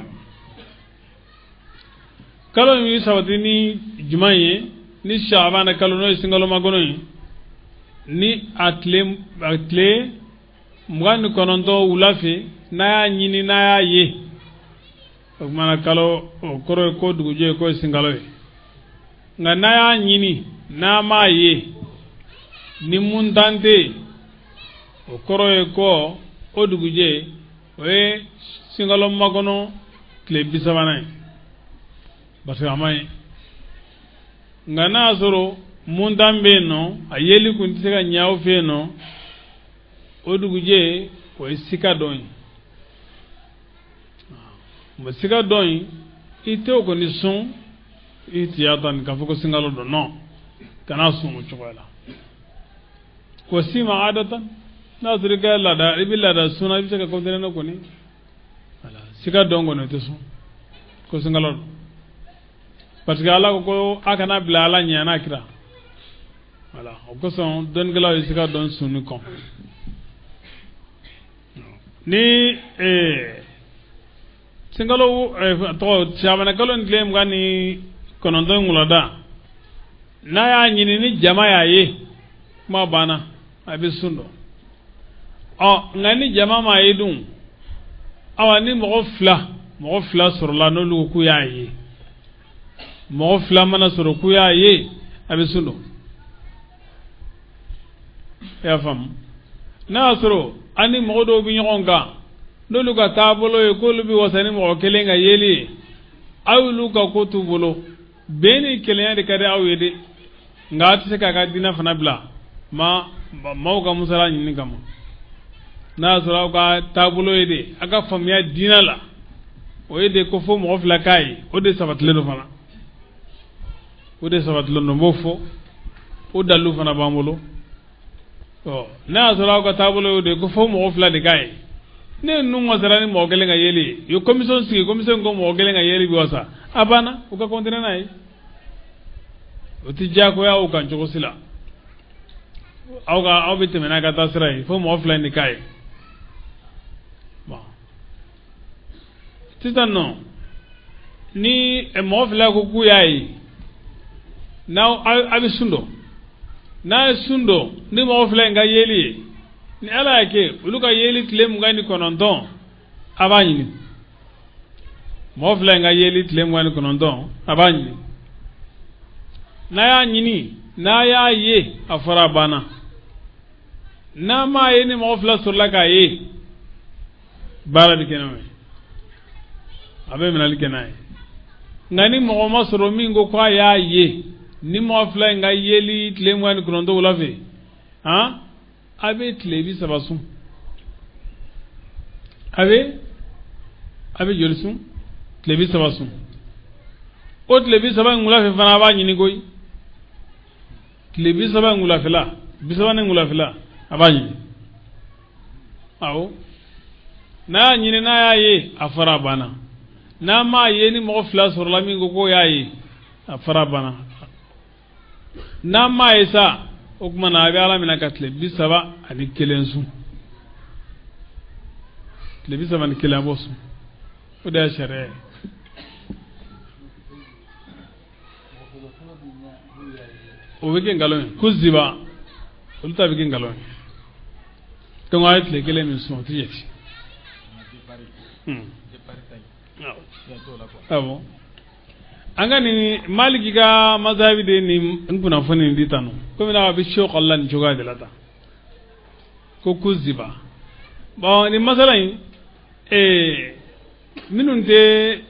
kalo in bɛ sabati ni jumɛn ye ni saabana kalo n'o ye sunkalo makɔnɔ ye ni a tile 29 wula fɛ n'a y'a ɲini n'a y'a ye o tuma na kalo o kɔrɔ ye ko dugujɛ k'o ye sunkalo ye nka n'a y'a ɲini n'a m'a ye ni muntan tɛ yen o kɔrɔ ye ko o dugujɛ o ye sunkalo makɔnɔ tile 30nan ye parce que a ma ye nka n'a y'a sɔrɔ muntan bɛ yen nɔ a yeli kun tɛ se ka ɲɛ aw fɛ yen nɔ o dugujɛ o ye sika dɔn ye mɛ sika dɔn in i t'o kɔni sun i tiya tan k'a fɔ ko sunkalo don non kana sun o cogoya la ko sima adatan n'a sɔrɔ i ka laada i bɛ laada sun na i bɛ se ka continuer n'o kɔni wala sika dɔn kɔni o tɛ sun ko sunkalo don parce que ala ko ko a kana bila ala ɲɛ n'a kira wala o kosɔn dɔnnikɛlaw ye sika dɔn sunni kɔn ni sunkalo tɔgɔ saabana kalo in tile 29 wulada n'a y'a ɲini ni jama y'a ye kuma banna a bɛ sun dɔn ɔ nka ni jama m'a ye dun awa ni mɔgɔ fila sɔrɔla n'olu ko k'u y'a ye mɔgɔ fila mana sɔrɔ k'u y'a ye a bɛ sun dɔn i y'a faamu n'a y'a sɔrɔ an ni mɔgɔ dɔw bɛ ɲɔgɔn kan n'olu ka taabolo ye k'olu bɛ wasa ni mɔgɔ kelen ka yeli ye aw y'olu ka ko t'u bolo bɛn ni kelenya de ka di aw ye dɛ nka a tɛ se k'a ka diinɛ fana bila maaw ka musala ɲini kama n'a y'a sɔrɔ aw ka taabolo ye de aw ka faamuya diinɛ la o ye de ko fo mɔgɔ fila k'a ye o de sabatilen don fana o de sabatilen don n b'o fɔ o dalilu fana b'an bolo ɔ n'a y'a sɔrɔ aw ka taabolo y'o de ko fo mɔgɔ fila de k'a ye Ne ninnu wasara ni mɔgɔ kelen ka yeli ye, u ye commission sigi, commission ko mɔgɔ kelen ka yeli bɛ wasa, a banna, u ka continuer n'a ye. O tɛ diyagoya u kan cogo si la. Aw ka aw bɛ tɛmɛ n'a ka taa sira ye fo mɔgɔ fila in de k'a ye. Bon, sisan nɔ, ni mɔgɔ fila ko k'u y'a ye, n'aw a bɛ sun dɔn, n'a ye sun dɔn ni mɔgɔ fila in ka yeli ye, ni Ala y'a kɛ olu ka yeli tile 29, a b'a ɲini. Mɔgɔ fila in ka yeli tile 29, a b'a ɲini. N'a y'a ɲini, n'a y'a ye, a fɔra a banna. N'a m'a ye, ni mɔgɔ fila sɔrɔla k'a ye, baara bɛ kɛ n'o ye, a bɛ minɛli kɛ n'a ye. Nka ni mɔgɔ ma sɔrɔ min ko k'a y'a ye, ni mɔgɔ fila in ka yeli tile 29 wula fɛ, han, a bɛ tile 30 sun. A bɛ joli sun? Tile 30 sun. O tile 30 in wula fɛ fana, a b'a ɲini koyi. Tile 30 in wulafɛla, 30 ni wulafɛla, a b'a ɲini. Awɔ, n'a y'a ɲini, n'a y'a ye, a fɔra a banna. N'a m'a ye, ni mɔgɔ fila sɔrɔla min ko k'o y'a ye, a fɔra a banna. N'a m'a ye sa, o tuma na a bɛ Ala minɛ ka tile 31 sun. Tile 31 a b'o sun. O de y'a sariya ye. O bɛ kɛ nkalon ye. Ko ziba, olu ta bɛ kɛ nkalon ye. Donc a ye tile kelen min sun, o tɛ jate. Awɔ. An ka nin Maliki ka mazahabi de nin n kunnafoni nin di tan nɔ. Komi n'a bɛ so kɔlɔla nin cogoya de la tan. Ko kuziba. Bon, nin masala in, minnu tɛ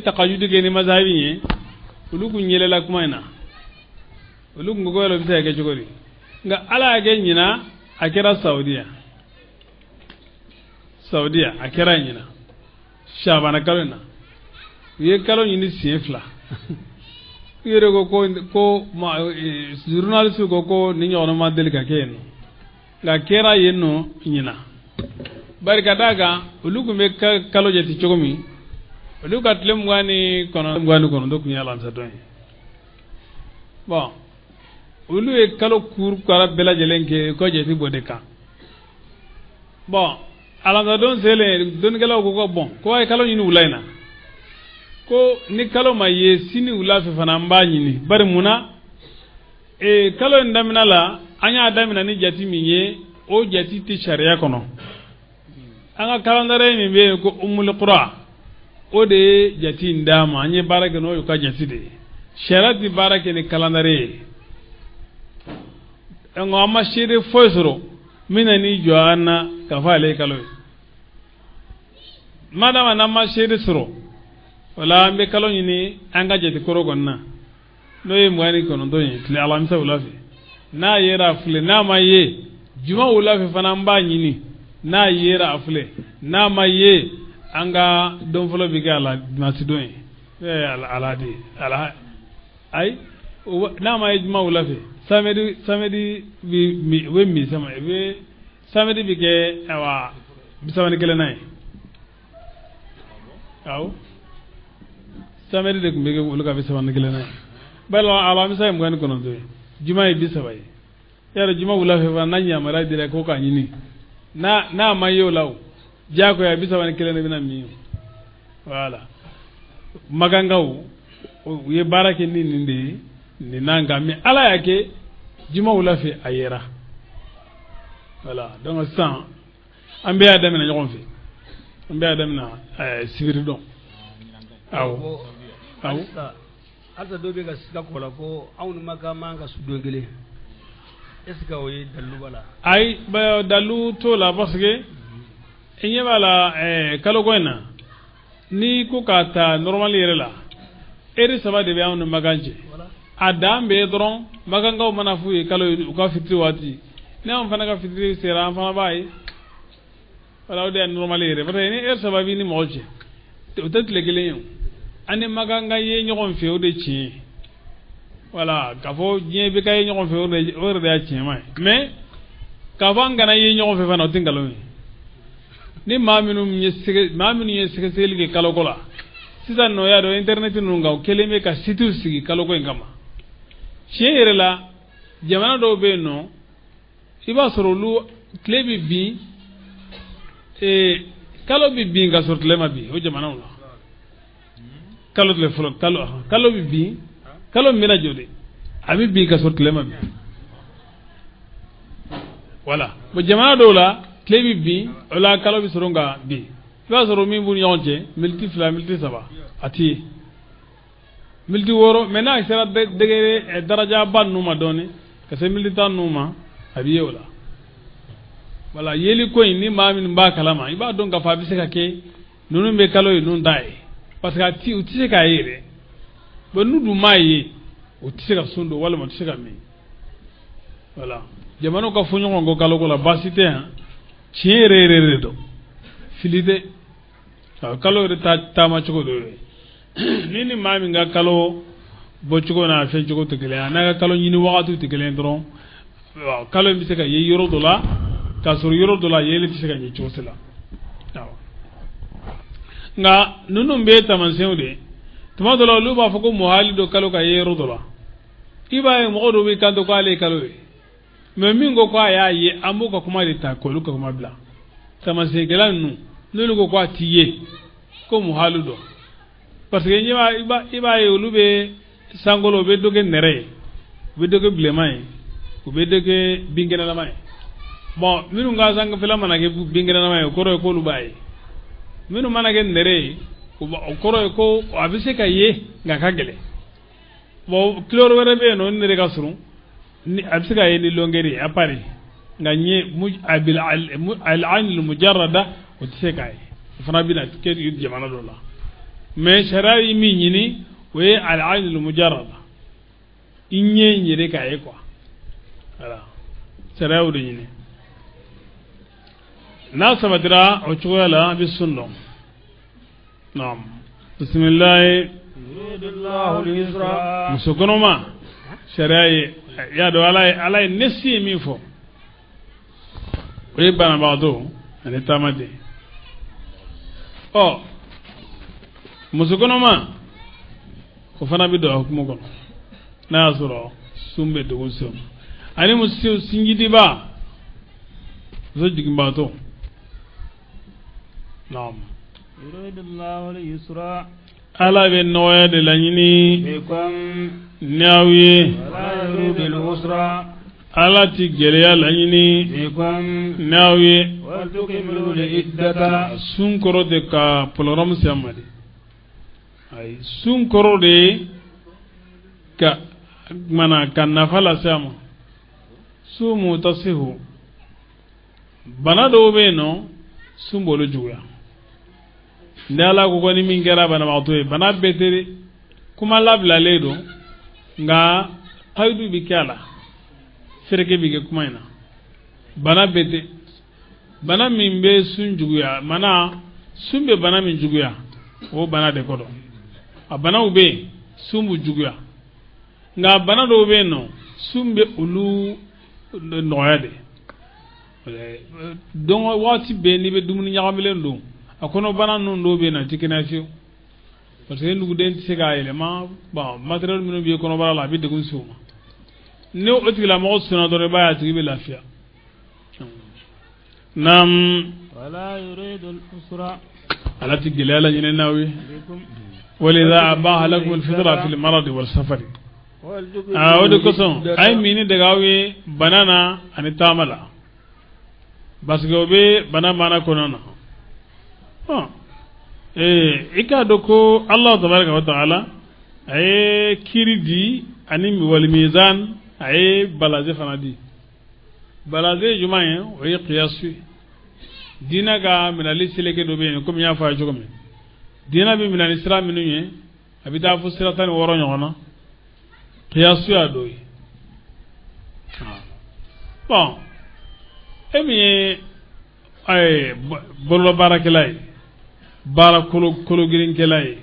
takajudi kɛ ni mazahabi ye, olu kun yɛlɛla kuma in na. Olu kun ko yɛlɛ bɛ se ka kɛ cogo di? Nka Ala y'a kɛ ɲina, a kɛra Saudiya. Saudiya a kɛra ɲina. Shabana kalo in na. U ye kalo ɲini siɲɛ fila. U yɛrɛ ko ko journaliste ko ko nin ɲɔgɔnna ma deli ka kɛ yen nɔ. Nka kɛra yen nɔ ɲina. Bari ka d'a kan, olu tun bɛ kalo jate cogo min, olu ka tile 29 tun ye alamisadon ye. Bon, olu ye kalo kuru kara bɛɛ lajɛlen kɛ u ka jate bɔ de kan. Bon, alamisadon selen, dɔnnikɛlaw ko ko bon, ko a ye kalo ɲini wula in na. Ko ni kalo ma ye sini wula fɛ fana, an b'a ɲini. Bari mun na? Kalo in daminɛ la, an y'a daminɛ ni jate min ye, o jate tɛ sariya kɔnɔ. An ka calendrier min bɛ yen ko Umul Qura, o de ye jate in d'an ma. An ye baara kɛ n'o ye, ka jate de ye. Sariya tɛ baara kɛ ni calendrier ye. Nka an ma seere foyi sɔrɔ min na n'i jɔ an na k'a fɔ ale ye kalo ye. Madama n'an ma seere sɔrɔ, wala an bɛ kalo ɲini an ka jate kɔrɔ kɔni na, n'o ye 29 ye, tile alamisa wula fɛ. N'a yera a filɛ, n'a ma ye, juma wula fɛ fana an b'a ɲini. N'a yera a filɛ, n'a ma ye, an ka don fɔlɔ bɛ kɛ a la dimanche don ye. Aladi ala ayi, n'a ma ye juma wula fɛ, samedi bi u bɛ min sama, u bɛ samedi bɛ kɛ awa 31nan ye. Awɔ, samedi de tun bɛ kɛ olu ka 31nan ye. Bari alamisa ye 29 ye, juma ye 30 ye. Yɛrɛ juma wula fɛ fana, n'a yamaruya dira ko k'a ɲini, n'a ma ye o la, o diyagoya 31 de bɛna min. Voilà, Makankaw u ye baara kɛ ni nin de ye, nin n'an kan, mais Ala y'a kɛ juma wula fɛ a yera. Voilà, donc sisan an bɛɛ y'a daminɛ ɲɔgɔn fɛ, an bɛɛ y'a daminɛ sibiri dɔn. Awɔ, awɔ. Halisa dɔw bɛ ka siga kɔ la ko anw ni Maka man ka su don kelen. Est ce que o ye dalilu b'a la? Ayi, dalilu t'o la, parce que i ɲɛ b'a la kalo ko in na, n'i ko k'a ta normal yɛrɛ la, heure 3 de bɛ anw ni Makan cɛ. A dan bɛ dɔrɔn, Makankaw mana f'u ye kalo u ka fitiri waati, ni anw fana ka fitiri sera, an fana b'a ye. Voilà, o de ye normal yɛrɛ, parce que ni heure 3 b'i ni mɔgɔ cɛ, o tɛ tile kelen ye o. An ni Makan ka ye ɲɔgɔn fɛ, o de tiɲɛ ye. Voilà, k'a fɔ diɲɛ bɛ ka ye ɲɔgɔn fɛ, o yɛrɛ de y'a tiɲɛma ye. Mais k'a fɔ an kana ye ɲɔgɔn fɛ fana, o tɛ nkalon ye. Ni maa minnu ye maa minnu ye sɛgɛsɛgɛli kɛ kaloko la sisan nɔ, y'a dɔn internet ninnu kan, o kɛlen bɛ ka sitew sigi kaloko in kama. Tiɲɛ yɛrɛ la, jamana dɔw bɛ yen nɔ, i b'a sɔrɔ olu tile bɛ bin, kalo bɛ bin ka sɔrɔ tile ma bin. O jamanaw la, kalo tile fɔlɔ, kalo bɛ bin, kalo min bɛna jɔ de, a bɛ bin ka sɔrɔ tile ma bin. Voilà. Bon, jamana dɔw la, tile bɛ bin, o la kalo bɛ sɔrɔ ka bin. I b'a sɔrɔ min b'u ni ɲɔgɔn cɛ, miniti 2, miniti 3, a tɛ ye, miniti 6. Mais n'a sera degré darajaba ninnu ma dɔɔnin, ka se miniti 10 ninnu ma, a bɛ ye o la. Voilà, yeli ko in, ni maa min b'a kalama, i b'a dɔn k'a fɔ a bɛ se ka kɛ ninnu bɛ kalo ye, ninnu t'a ye, parce que a ti u tɛ se k'a ye yɛrɛ. Bon, n'u dun m'a ye, u tɛ se ka sun don walima u tɛ se ka min. Voilà, jamanaw ka fɔ ɲɔgɔn kɔ kaloko la, baasi tɛ yan. Tiɲɛ yɛrɛ yɛrɛ de don, fili tɛ. Kalo yɛrɛ ta taama cogo dɔ ye, ni maa min ka kalo bɔcogo n'a fɛn cogo tɛ kelen ye, a n'a ka kalo ɲini wagatiw tɛ kelen ye dɔrɔn, kalo in bɛ se ka ye yɔrɔ dɔ la k'a sɔrɔ yɔrɔ dɔ la yeli tɛ se ka ɲɛ cogo si la. Nka ninnu bɛɛ ye taamasiyɛnw de ye. Tuma dɔ la, olu b'a fɔ ko muhali dɔ kalo ka ye yɔrɔ dɔ la. I b'a ye mɔgɔ dɔw b'i kanto k'ale ye kalo ye, mais min ko k'a y'a ye, an b'o ka kuma de ta k'olu ka kuma bila. Taamasiyɛnkɛla ninnu, n'olu ko k'a t'i ye, ko muhali dɔ, parce que i b'a ye olu bɛ sankolo, u bɛ dɔ kɛ nɛrɛ ye, u bɛ dɔ kɛ bilenman ye, u bɛ dɔ kɛ binkɛnɛlama ye. Bon, minnu ka sanfɛla mana kɛ binkɛnɛlama ye, o kɔrɔ ye k'olu b'a ye. Minnu mana kɛ nɛrɛ ye, o kɔrɔ ye ko a bɛ se ka ye, nka a ka gɛlɛn. Bon, couleur wɛrɛ bɛ yen nɔ, ni nɛrɛ ka surun, a bɛ se ka ye ni longueur ye appareil, nka ɲɛ al-ayn mujarrada, o tɛ se k'a ye. O fana bɛna kɛ jamana dɔ la, mais sariya ye min ɲini, o ye al-ayn mujarrada, i ɲɛ yɛrɛ k'a ye quoi. Voilà, sariya y'o de ɲini. N'a sabatira o cogoya la, an bɛ sun dɔn. Naam, bisimilahi. Muso kɔnɔma, sariya ye, y'a dɔn Ala ye nesi ye min fɔ, o ye banabagatɔ ani taamaden. Ɔ, muso kɔnɔma, o fana bɛ don a hukumu kɔnɔ n'a y'a sɔrɔ sun bɛ dogo sen ani muso sinjidiba, muso jiginbaatɔ. Naam. Ala bɛ nɔgɔya de laɲini ni aw ye, Ala ti gɛlɛya laɲini ni aw ye. Sun kɔrɔ de ka programme se a ma de. Ayi, sun kɔrɔ de ye ka mana ka nafa lase a ma. Sumu tasihu, bana dɔw bɛ yen nɔ, sun b'olu juguya. Ni Ala ko ko ni min kɛra banabagatɔ ye, bana bɛɛ tɛ dɛ, kuma labilalen don, nka kayidu bɛ kɛ a la, fereke bɛ kɛ kuma in na. Bana bɛɛ tɛ, bana min bɛ sun juguya, mana sun bɛ bana min juguya, o bana de kɔrɔ. A banaw bɛ yen, sun b'u juguya, nka bana dɔw bɛ yen nɔ, sun bɛ olu nɔgɔya de. Donc waati bɛɛ n'i bɛ dumuni ɲagamilen don, a kɔnɔ bana ninnu dɔw bɛ yen nɔ, a tɛ kɛnɛya fiyewu, parce que nuguden tɛ se k'a yɛlɛma. Bon, matériel minnu b'i kɔnɔbara la, a bɛ degun se o ma. Ni o tigilamɔgɔ sunna dɔrɔn, i b'a ye a tigi bɛ lafiya. Naam. Ala tɛ gɛlɛya laɲini n'aw ye. Walidha abaha lakum alfitra fi lmaradi walsafari. O de kosɔn a ye minni dege aw ye bana na ani taama la, parce que o bɛ bana maana kɔnɔna na. I k'a dɔn ko Allah tabaraka wa taala a ye kiiri di ani walimizan, a ye balance fana di. Balance ye jumɛn ye? O ye kiyasu ye. Diinɛ ka minɛli seleke dɔ bɛ yen, komi n y'a fɔ a ye cogo min, diinɛ bɛ minɛ ni sira minnu ye, a bɛ taa fo sira 16 ɲɔgɔn na. Kiyasu y'a dɔ ye. Bon, e min ye bololabaarakɛla ye, baara kolo kologirinkɛla ye,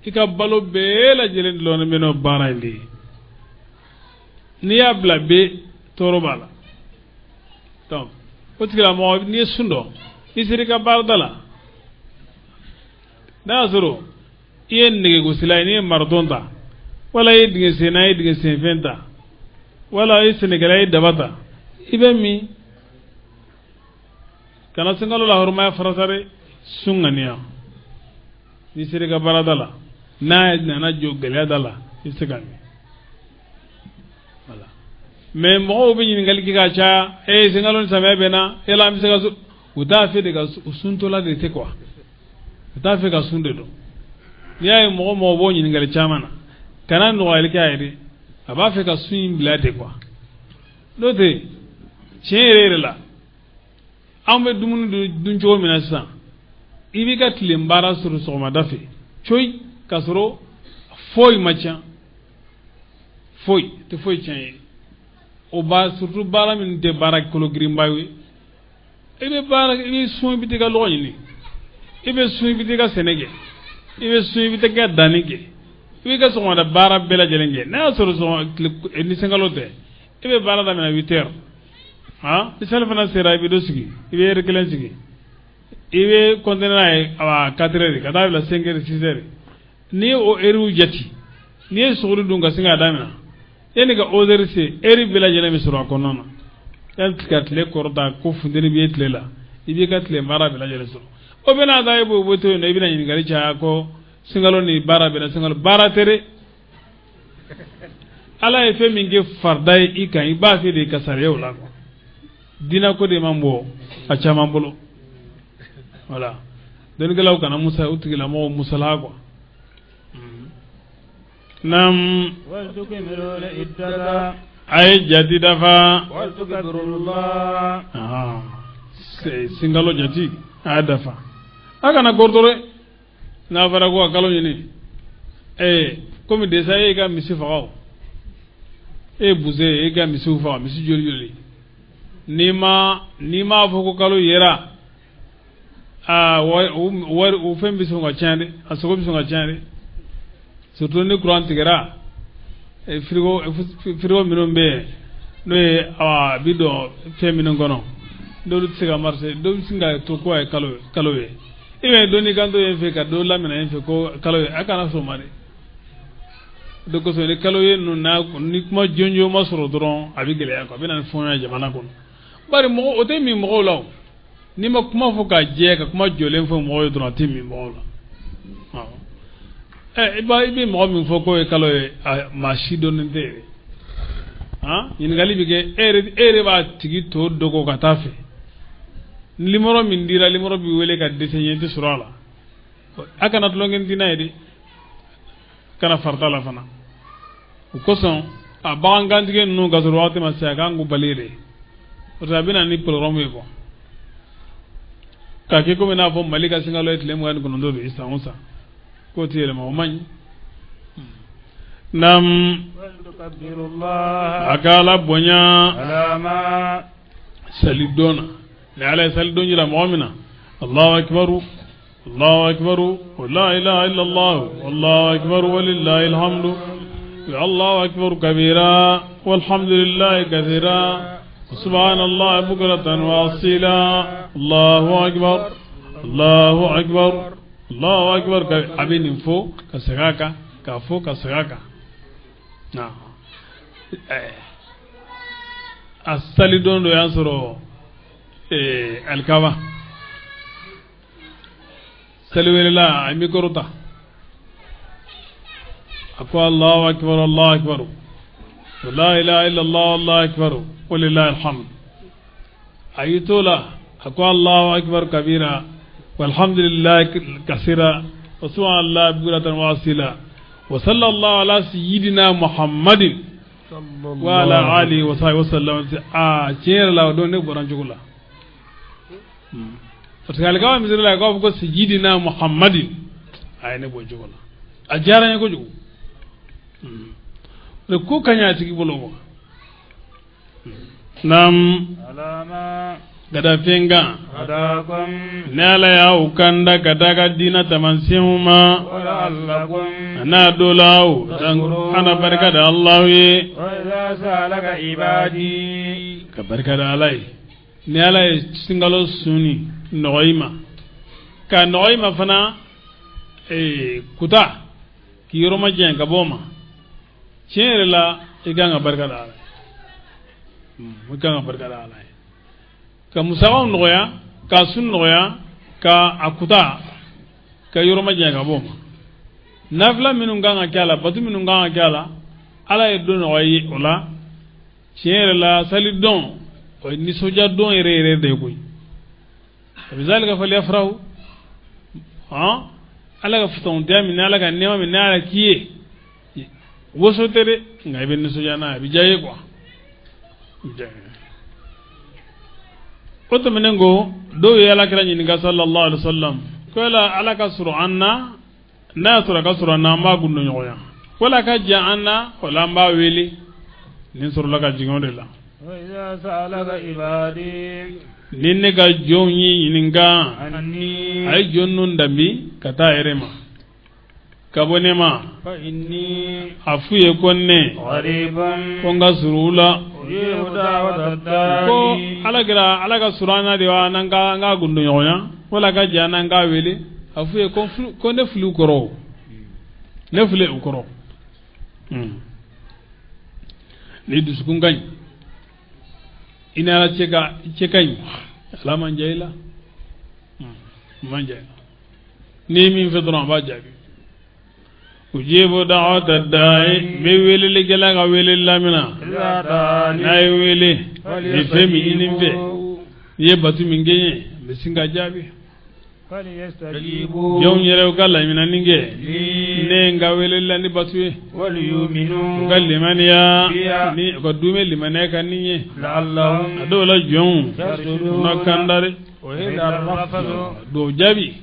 i ka balo bɛɛ lajɛlen dulɔnnen bɛ n'o baara in de ye. N'i y'a bila bɛ tɔɔrɔ b'a la. Donc o tigilamɔgɔ, n'i ye sun dɔn N'i sera i ka baarada la, n'a y'a sɔrɔ i ye nɛgɛgosila ye, n'i ye mariton ta, wala i ye dingɛsenna ye, dingɛsenfɛn ta, wala i ye sɛnɛkɛla ye, daba ta, i bɛ min. Kana sunkalo la hɔrɔmaya farasa dɛ, sun ŋaniya. N'i sera i ka baarada la, n'a nana jɔ gɛlɛya da la, i bɛ se ka min. Voilà. Mais mɔgɔw bɛ ɲininkali kɛ ka caya, ee sunkalo ni samiya bɛnna, yala an bɛ se ka sun? U t'a fɛ de ka suntɔla de tɛ quoi, u t'a fɛ ka sun de dɔn. N'i y'a ye mɔgɔ mɔgɔ b'o ɲininkali caman na, kana nɔgɔyali kɛ a ye dɛ, a b'a fɛ ka sun in bila de quoi. N'o tɛ tiɲɛ yɛrɛ yɛrɛ la, an bɛ dumuni dun cogo min na sisan, i b'i ka tilen baara sɔrɔ sɔgɔmada fɛ coyi, k'a sɔrɔ foyi ma tiɲɛ, foyi tɛ foyi tiɲɛ ye. O ba surtout baara min tɛ baara kolo girinba ye, i bɛ baara, i bɛ sun, i bɛ t'i ka lɔgɔ ɲini, i bɛ sun, i bɛ t'i ka sɛnɛ kɛ, i bɛ sun, i bɛ t'i ka danni kɛ, i b'i ka sɔgɔmada baara bɛɛ lajɛlen kɛ. N'a y'a sɔrɔ sɔgɔma tile ni sunkalo tɛ, i bɛ baara daminɛ 8 heures, han, ni sali fana sera, i bɛ dɔ sigi, i bɛ heure kelen sigi, i bɛ continuer n'a ye a 4 heures ka taa bila 5 heures, 6 heures. N'i ye o heures jate, n'i ye suguri dun ka sin k'a daminɛ, yanni ka 11 heures se, heure bɛɛ lajɛlen bɛ sɔrɔ a kɔnɔna na. Yanni ka tile kɔrɔta ko funteni b'i ye tile la, i b'i ka tile baara bɛɛ lajɛlen sɔrɔ. O bɛ n'a ta e b'o to yen nɔ, i bɛna ɲininkali caya ko sunkalo ni baara bɛnna, sunkalo baara tɛ dɛ. Ala ye fɛn min kɛ farida ye i kan, i b'a fɛ de ka sariya o la quoi. Diinɛ ko de man bɔ a caman bolo. Voilà. Dɔnnikɛlaw kana musa u tigilamɔgɔw musala quoi. Naam. A ye jati dafa. Sunkalo jati a y'a dafa. A kana kɔrɔtɔ dɛ. N'a fɔra ko ka kalo ɲini, ee komi desa e y'i ka misi faga o, e ye buse ye, e ka misiw faga, misi joli joli. N'i m'a fɔ ko kalo yera, aa wari o fɛn bɛ sɔn ka tiɲɛ dɛ, a sogo bɛ sɔn ka tiɲɛ dɛ. Surtout ni courant tigɛra, frigo minnu bɛ yen, n'o ye a bi don fɛn minnu kɔnɔ, n'olu tɛ se ka marcher, dɔw bɛ sin ka to ko a ye kalo ye. I bɛ dɔ n'i kanto yen fɛ ka dɔ lamina yen fɛ ko kalo ye, a kana sɔn o ma dɛ. O kosɔn ni kalo ye ninnu n'a ni kuma jɔnjɔn ma sɔrɔ dɔrɔn, a bɛ gɛlɛya quoi, a bɛ na ni fɔɲɔ ye jamana kɔnɔ. Bari mɔgɔ o tɛ min mɔgɔw la o. N'i ma kuma fɔ ka jɛ, ka kuma jɔlen fɔ mɔgɔw ye dɔrɔn, a tɛ min mɔgɔw la. Awɔ. I bɛ mɔgɔ min fɔ k'o ye kalo ye, maa si dɔnnen tɛ yɛrɛ. Han, ɲininkali bɛ kɛ, e yɛrɛ b'a tigi to dogo ka taa fɛ. Numéro min dira, numéro bɛ wele ka dɛsɛ, ɲɛ tɛ sɔrɔ a la. A kana tulonkɛ diinɛ ye dɛ. Kana farata la fana. O kosɔn a bagan kantigɛ ninnu ka sɔrɔ waati ma se, a kan k'u bali de. Parce que a bɛ na ni programme ye quoi. K'a kɛ komi n'a fɔ Mali ka sunkalo ye tile 29 de ye san o san. K'o tɛ yɛlɛma, o man ɲi. Naam. A ka Ala bonya salidon na. Ni Ala ye salidon jira mɔgɔ min na, Allahu akbar, Allahu akbar, la ilaha illallah, Allahu akbar, walillahi alhamdu, Allahu akbar kabira, walhamdulillahi kathira, subhanallah bukratan wa asila, Allahu akbar, Allahu akbar, Allahu akbar. A bɛ nin fɔ ka segin a kan, k'a fɔ ka segin a kan. A salidon dɔ y'an sɔrɔ alikaba saliwelela, a ye micro ta, a ko Allahu akbar, Allahu akbar, la ilaha illallah, Allahu akbar, walillahi alhamd. A y'i to la, a ko Allahu akbar kabira, walhamdulillahi kasira, wa subhanallahi bukratan wa asila, wa sallallahu ala sayyidina Muhammadin wa ala alihi wa sahbihi wa sallam. A tiɲɛ yɛrɛ la, o don ne bɔra n cogo la. Parce que alikaba misiri la, a k'a fɔ ko sayyidina Muhammadin, a ye ne bɔ n cogo la, a diyara n ye kojugu. Ko ka ɲi a tigi bolo quoi. Naam. Ka da fɛn kan ni Ala y'aw kanda ka taa ka diinɛ taamasiyɛnw ma, a n'a dɔ la ana barika da Alahu ye, ka barika da Ala ye. Ni Ala ye sunkalo sunni nɔgɔya i ma k'a nɔgɔya i ma fana kuta k'i yɔrɔ majanya ka bɔ o ma tiɲɛ yɛrɛ la i kan ka barika da Ala ye i kan ka barika da Ala ye ka musakaw nɔgɔya ka sun nɔgɔya ka a kuta ka yɔrɔ majanya ka bɔ o ma nafila minnu kan ka kɛ a la batu minnu kan ka kɛ a la Ala ye don nɔgɔya i ye o la tiɲɛ yɛrɛ la sali don o ye nisɔndiya don yɛrɛ yɛrɛ de ye koyi bizalika falyafrahu Ala ka fusamantiya min Ala ka nɛɛma min Ala k'i ye woso tɛ dɛ nka i bɛ nisɔndiya n'a ye a bɛ diya i ye quoi o tɛmɛnen kɔ dɔw ye Ala kira ɲininka sallallahu alaihi wa sallam ko yala Ala ka surun an na n'a y'a sɔrɔ a ka surun an na an b'a gundo ɲɔgɔnya wala ka jan an na o la an b'a wele nin sɔrɔla ka jigin o de la ni ne ka jɔnw y'i ɲininka a ye jɔn ninnu danbi ka taa a yɛrɛ ma ka bɔ ne ma a f'u ye ko ne ko n ka surun u la ko Ala kira Ala ka surun an na de wa n'an ka an ka gundo ɲɔgɔnya wala ka jan n'an k'a wele a f'u ye ko ne filɛ u kɔrɔ ne filɛ u kɔrɔ ni dusukun ka ɲi i ni Ala cɛ ka cɛ ka ɲi Ala man diya i la man diya i la n'i ye min fɛ dɔrɔn a b'a jaabi ujibu da'wata da'i n bɛ welelikɛla ka weleli lamina n'a ye wele ni fɛn min ɲini n fɛ n'i ye batu min kɛ n ye n bɛ sin ka jaabi jɔnw yɛrɛ u ka laɲinani kɛ ne ye n ka weleli la ni batu ye u ka limaniya ni u ka duumɛ limaniya kan ni n ye a dɔw la jɔnw u na kanda dɛ dɔw jaabi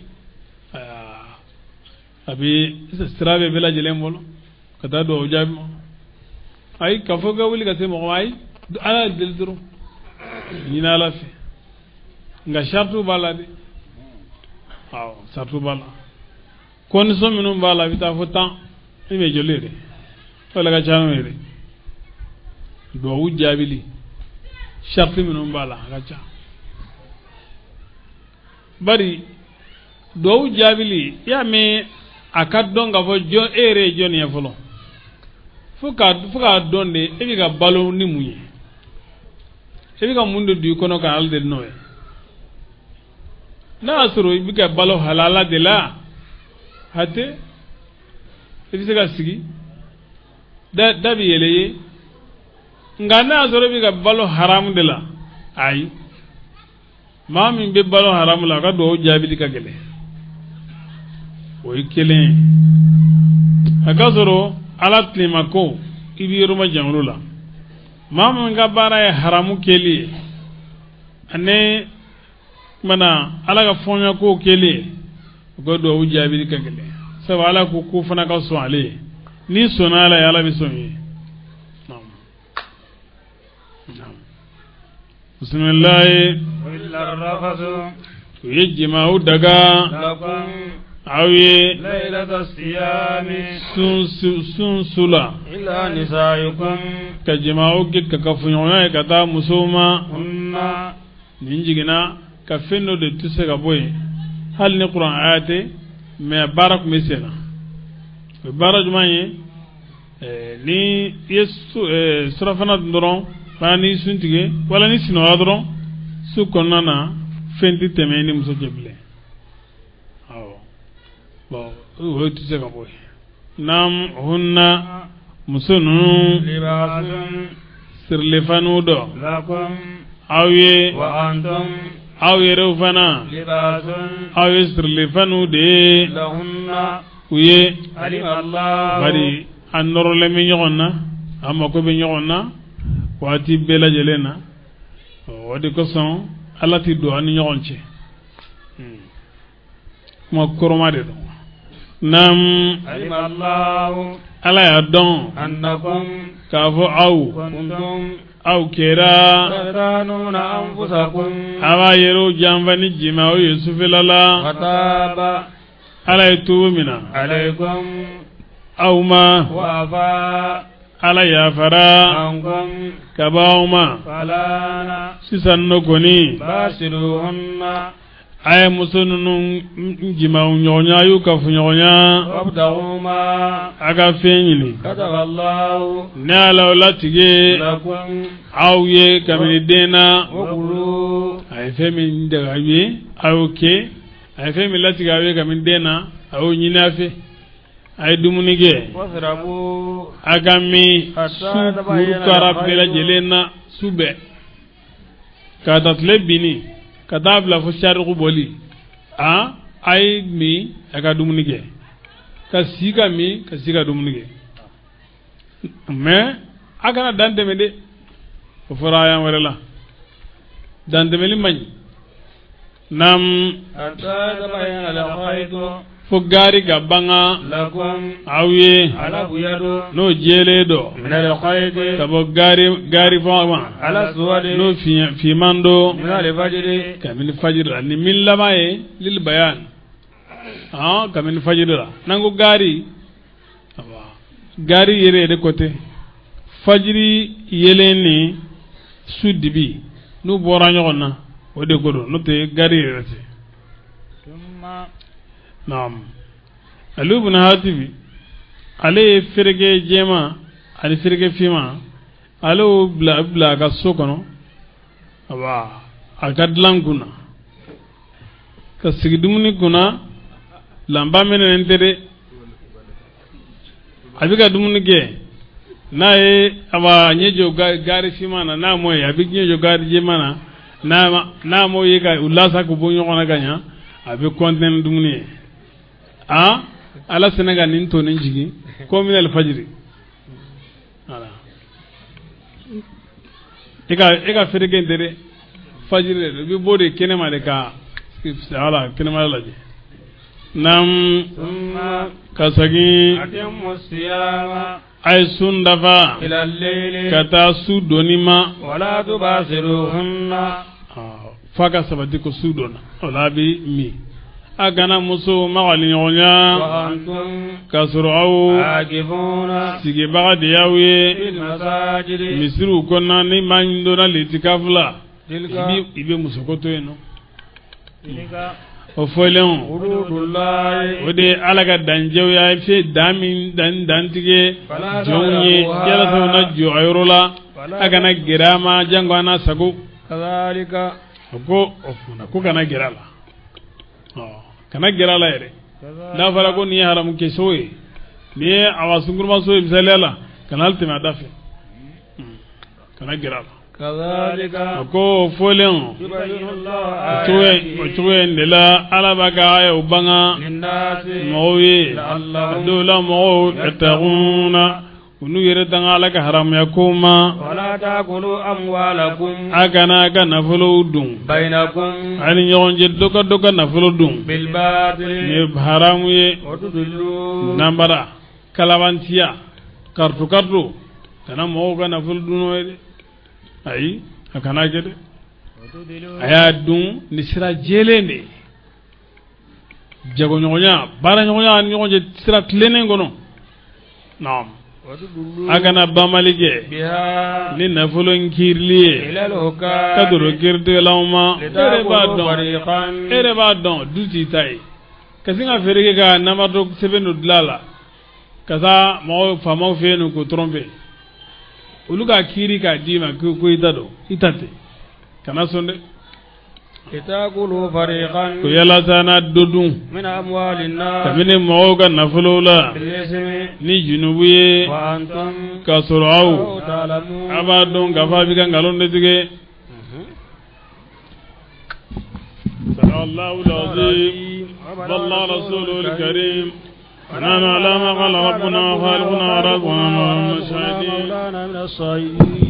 a bɛ sira bɛ bɛɛ lajɛlen bolo ka taa duwawu jaabi ma ayi ka fɔ ka wuli ka se mɔgɔ ma ayi Ala deli dɔrɔn ɲini Ala fɛ nka saritiw b'a la dɛ awɔ saritiw b'a la condition minnu b'a la a bɛ taa fo 10 i bɛ joli ye dɛ wala ka ca n'o ye dɛ duwawu jaabili sariti minnu b'a la a ka ca bari duwawu jaabili i y'a mɛn a ka dɔn k'a fɔ jɔn e yɛrɛ ye jɔn ye fɔlɔ fo k'a dɔn de e bɛ ka balo ni mun ye e bɛ ka mun de don i kɔnɔ ka Ala deli n'o ye n'a y'a sɔrɔ i bɛ ka balo halala de la hatɛ i bɛ se ka sigi da bɛ yɛlɛ i ye nka n'a y'a sɔrɔ i bɛ ka balo haramu de la ayi maa min bɛ balo haramu la a ka duwawu jaabili ka gɛlɛn o ye kelen ye a ka sɔrɔ Ala tilema ko i b'i yɔrɔ majan olu la maa min ka baara ye haramu kɛli ye ani kumana Ala ka fɔɲɔgɔnko kɛli ye o ka duwawu jaabili ka gɛlɛn sabu Ala ko ko fana ka sɔn ale ye n'i sɔnna Ala ye Ala bɛ sɔn i ye. Bisimilayi u ye jimaw daga aw ye sun su la ka jimaw kɛ ka kafoɲɔgɔnya ye ka taa musow ma nin jiginna ka fɛn dɔ de tɛ se ka bɔ yen hali ni kuran aya tɛ mais baara tun bɛ sen na o ye baara jumɛn ye ni i ye surafana dun dɔrɔn fana n'i sun tigɛ wala ni sunɔgɔra dɔrɔn su kɔnɔna na fɛn tɛ tɛmɛ i ni muso cɛ bilen awɔ bon o tɛ se ka bɔ yen naam hunna muso ninnu sirilifaniw dɔ aw ye aw yɛrɛw fana aw ye sirilifaniw de ye u ye bari an nɔrɔlen bɛ ɲɔgɔn na an mako bɛ ɲɔgɔn na waati bɛɛ lajɛlen na o de kosɔn Ala tɛ don an ni ɲɔgɔn cɛ kuma kɔrɔma de don naam Ala y'a dɔn k'a fɔ aw aw kɛra a b'a yɛrɛw janfa ni jimaw ye sufɛla la Ala ye tuubi mina aw ma Ala yafara ka bɔ aw ma sisan nɔ kɔni A ye muso ninnu jimaw ɲɔgɔnya, a y'u kafoɲɔgɔnya. وابتغوا ما A ka fɛn ɲini كتب الله ne Ala o latigɛ لكم aw ye kabini den na. وكلوا A ye fɛn min daga aw ye, a y'o kɛ. A ye fɛn min latigɛ aw ye kabini den na, a y'o ɲini a fɛ. A ye dumuni kɛ, واشربوا a ka min su kurukara bɛɛ lajɛlen na, su bɛɛ k'a ta tile binni ka taa bila fo sariku bɔli. A ye min, a ka dumuni kɛ, ka si ka min, ka si ka dumuni kɛ, mais a kana dan tɛmɛ dɛ. O fɔra ayan wɛrɛ la, dan tɛmɛli man ɲi. Naam. حتى يتبين الخيط Fo gaari ka banga لكم aw ye الأبيض n'o jɛlen dɔ من الخيط ka bɔ gaari gaari fɔ ma الأسود n'o finman do من الفجر. Kabini fajiri la, ni min laban ye lil bayan, kabini fajiri la. N'an ko gaari, awa, gaari yɛrɛ yɛrɛ ko tɛ fajiri yelen ni su dibi n'u bɔra ɲɔgɔn na, o de ko don, n'o tɛ gaari yɛrɛ tɛ. ثم Naam, Ali ibn Hatibi, ale ye fereke jɛman ani fereke finman, ale y'o bila a ka so kɔnɔ, awa, a ka dilan kunna ka sigi dumuni kunna, lanba minɛnen tɛ dɛ. A bɛ ka dumuni kɛ, n'a ye, awa, ɲɛ jɔ gaari finman na, n'a m'o ye, a bɛ ɲɛ jɔ gaari jɛman na, n'a m'o ye, ka u lasa k'u bɔ ɲɔgɔn na ka ɲa, a bɛ kɔntɛn ni dumuni ye. Ala sɛnɛ ka nin tonin jigin ko min alfajiri, voilà. E ka fereke in tɛ dɛ, fajiri de don. I bɛ bɔ de kɛnɛma de ka, voilà, kɛnɛma lajɛ. Naam. ثم Ka segin. أتموا الصيام A ye sun dafa إلى الليل ka taa su donni ma. ولا تباشروهن. F'a ka sabati ko su donna, o la a bɛ min. A kana muso magali ɲɔgɔnya وأنتم k'a sɔrɔ aw عاكفون sigibaga de y'aw ye في المساجد. Misiriw kɔnɔna, ni maa min donna litikafu la, i تلك bɛ musoko to yen nɔ. تلك O fɔlenw, حدود الله. O de ye Ala ka danjɛw ye, a ye fɛn dan min dan dantigɛ فلا jɔnw ye, yalasa u na jɔ a yɔrɔ la, a kana gɛrɛ a ma jango a n'a sago. كذلك O ko o fana ko kana gɛrɛ a la, ɔ, kana gɛrɛ a la yɛrɛ. N'a fɔra ko nin ye haramu kɛ so ye, nin ye awa sunkuruma so ye, misaliya la, kana hali tɛmɛ a da fɛ. Kana gɛrɛ a la. كذلك A ko o fɔlen يبين الله o cogo in de la, Ala b'a ka ayaw banga للناس mɔgɔw ye. A لعلهم dɔw la, mɔgɔw yattaquna, u n'u yɛrɛ tanga Ala ka haramuya kow ma. ولا تأكلوا أموالكم A kana a ka nafolow dun بينكم a ni ɲɔgɔn cɛ, dɔ ka dɔ ka nafolo dun بالباطل nin ye haramu ye. وتدلوا Nanbara, kalabantiya, kartu kartu, kana mɔgɔw ka nafolo dun n'o ye dɛ. Ayi, a kana kɛ dɛ. وتدلوا A y'a dun ni sira jɛlen de ye, jagoɲɔgɔnya, baaraɲɔgɔnya ani ɲɔgɔn cɛ, sira tilennen kɔnɔ. Naam. وتدلوا A kana bamali kɛ بها ni nafolo in kiirili ye إلى الحكام ka don kiiritigɛlaw ma. E yɛrɛ b'a لتأكلوا dɔn, فريقا e yɛrɛ b'a dɔn du t'i ta ye, ka sin ka feere kɛ ka namadɔ sɛbɛn dɔ dilan a la ka taa mɔgɔw faamaw fɛ yen nɔ k'o tromper, olu k'a kiiri k'a d'i ma ko i ta don, i ta tɛ. Kana sɔn dɛ. لتأكلوا فريقا Ko yalasa n'a dɔ dun من أموال الناس kabini mɔgɔw ka nafolow la بالإثم ni junubu ye, وأنتم k'a sɔrɔ aw تعلمون. A b'a dɔn k'a fɔ a bɛ ka nkalon de tigɛ. صدق الله العظيم، والله رسوله الكريم، ونحن على ما قال ربنا وخالقنا ورزقنا من الشاهدين. مولانا من الصائمين.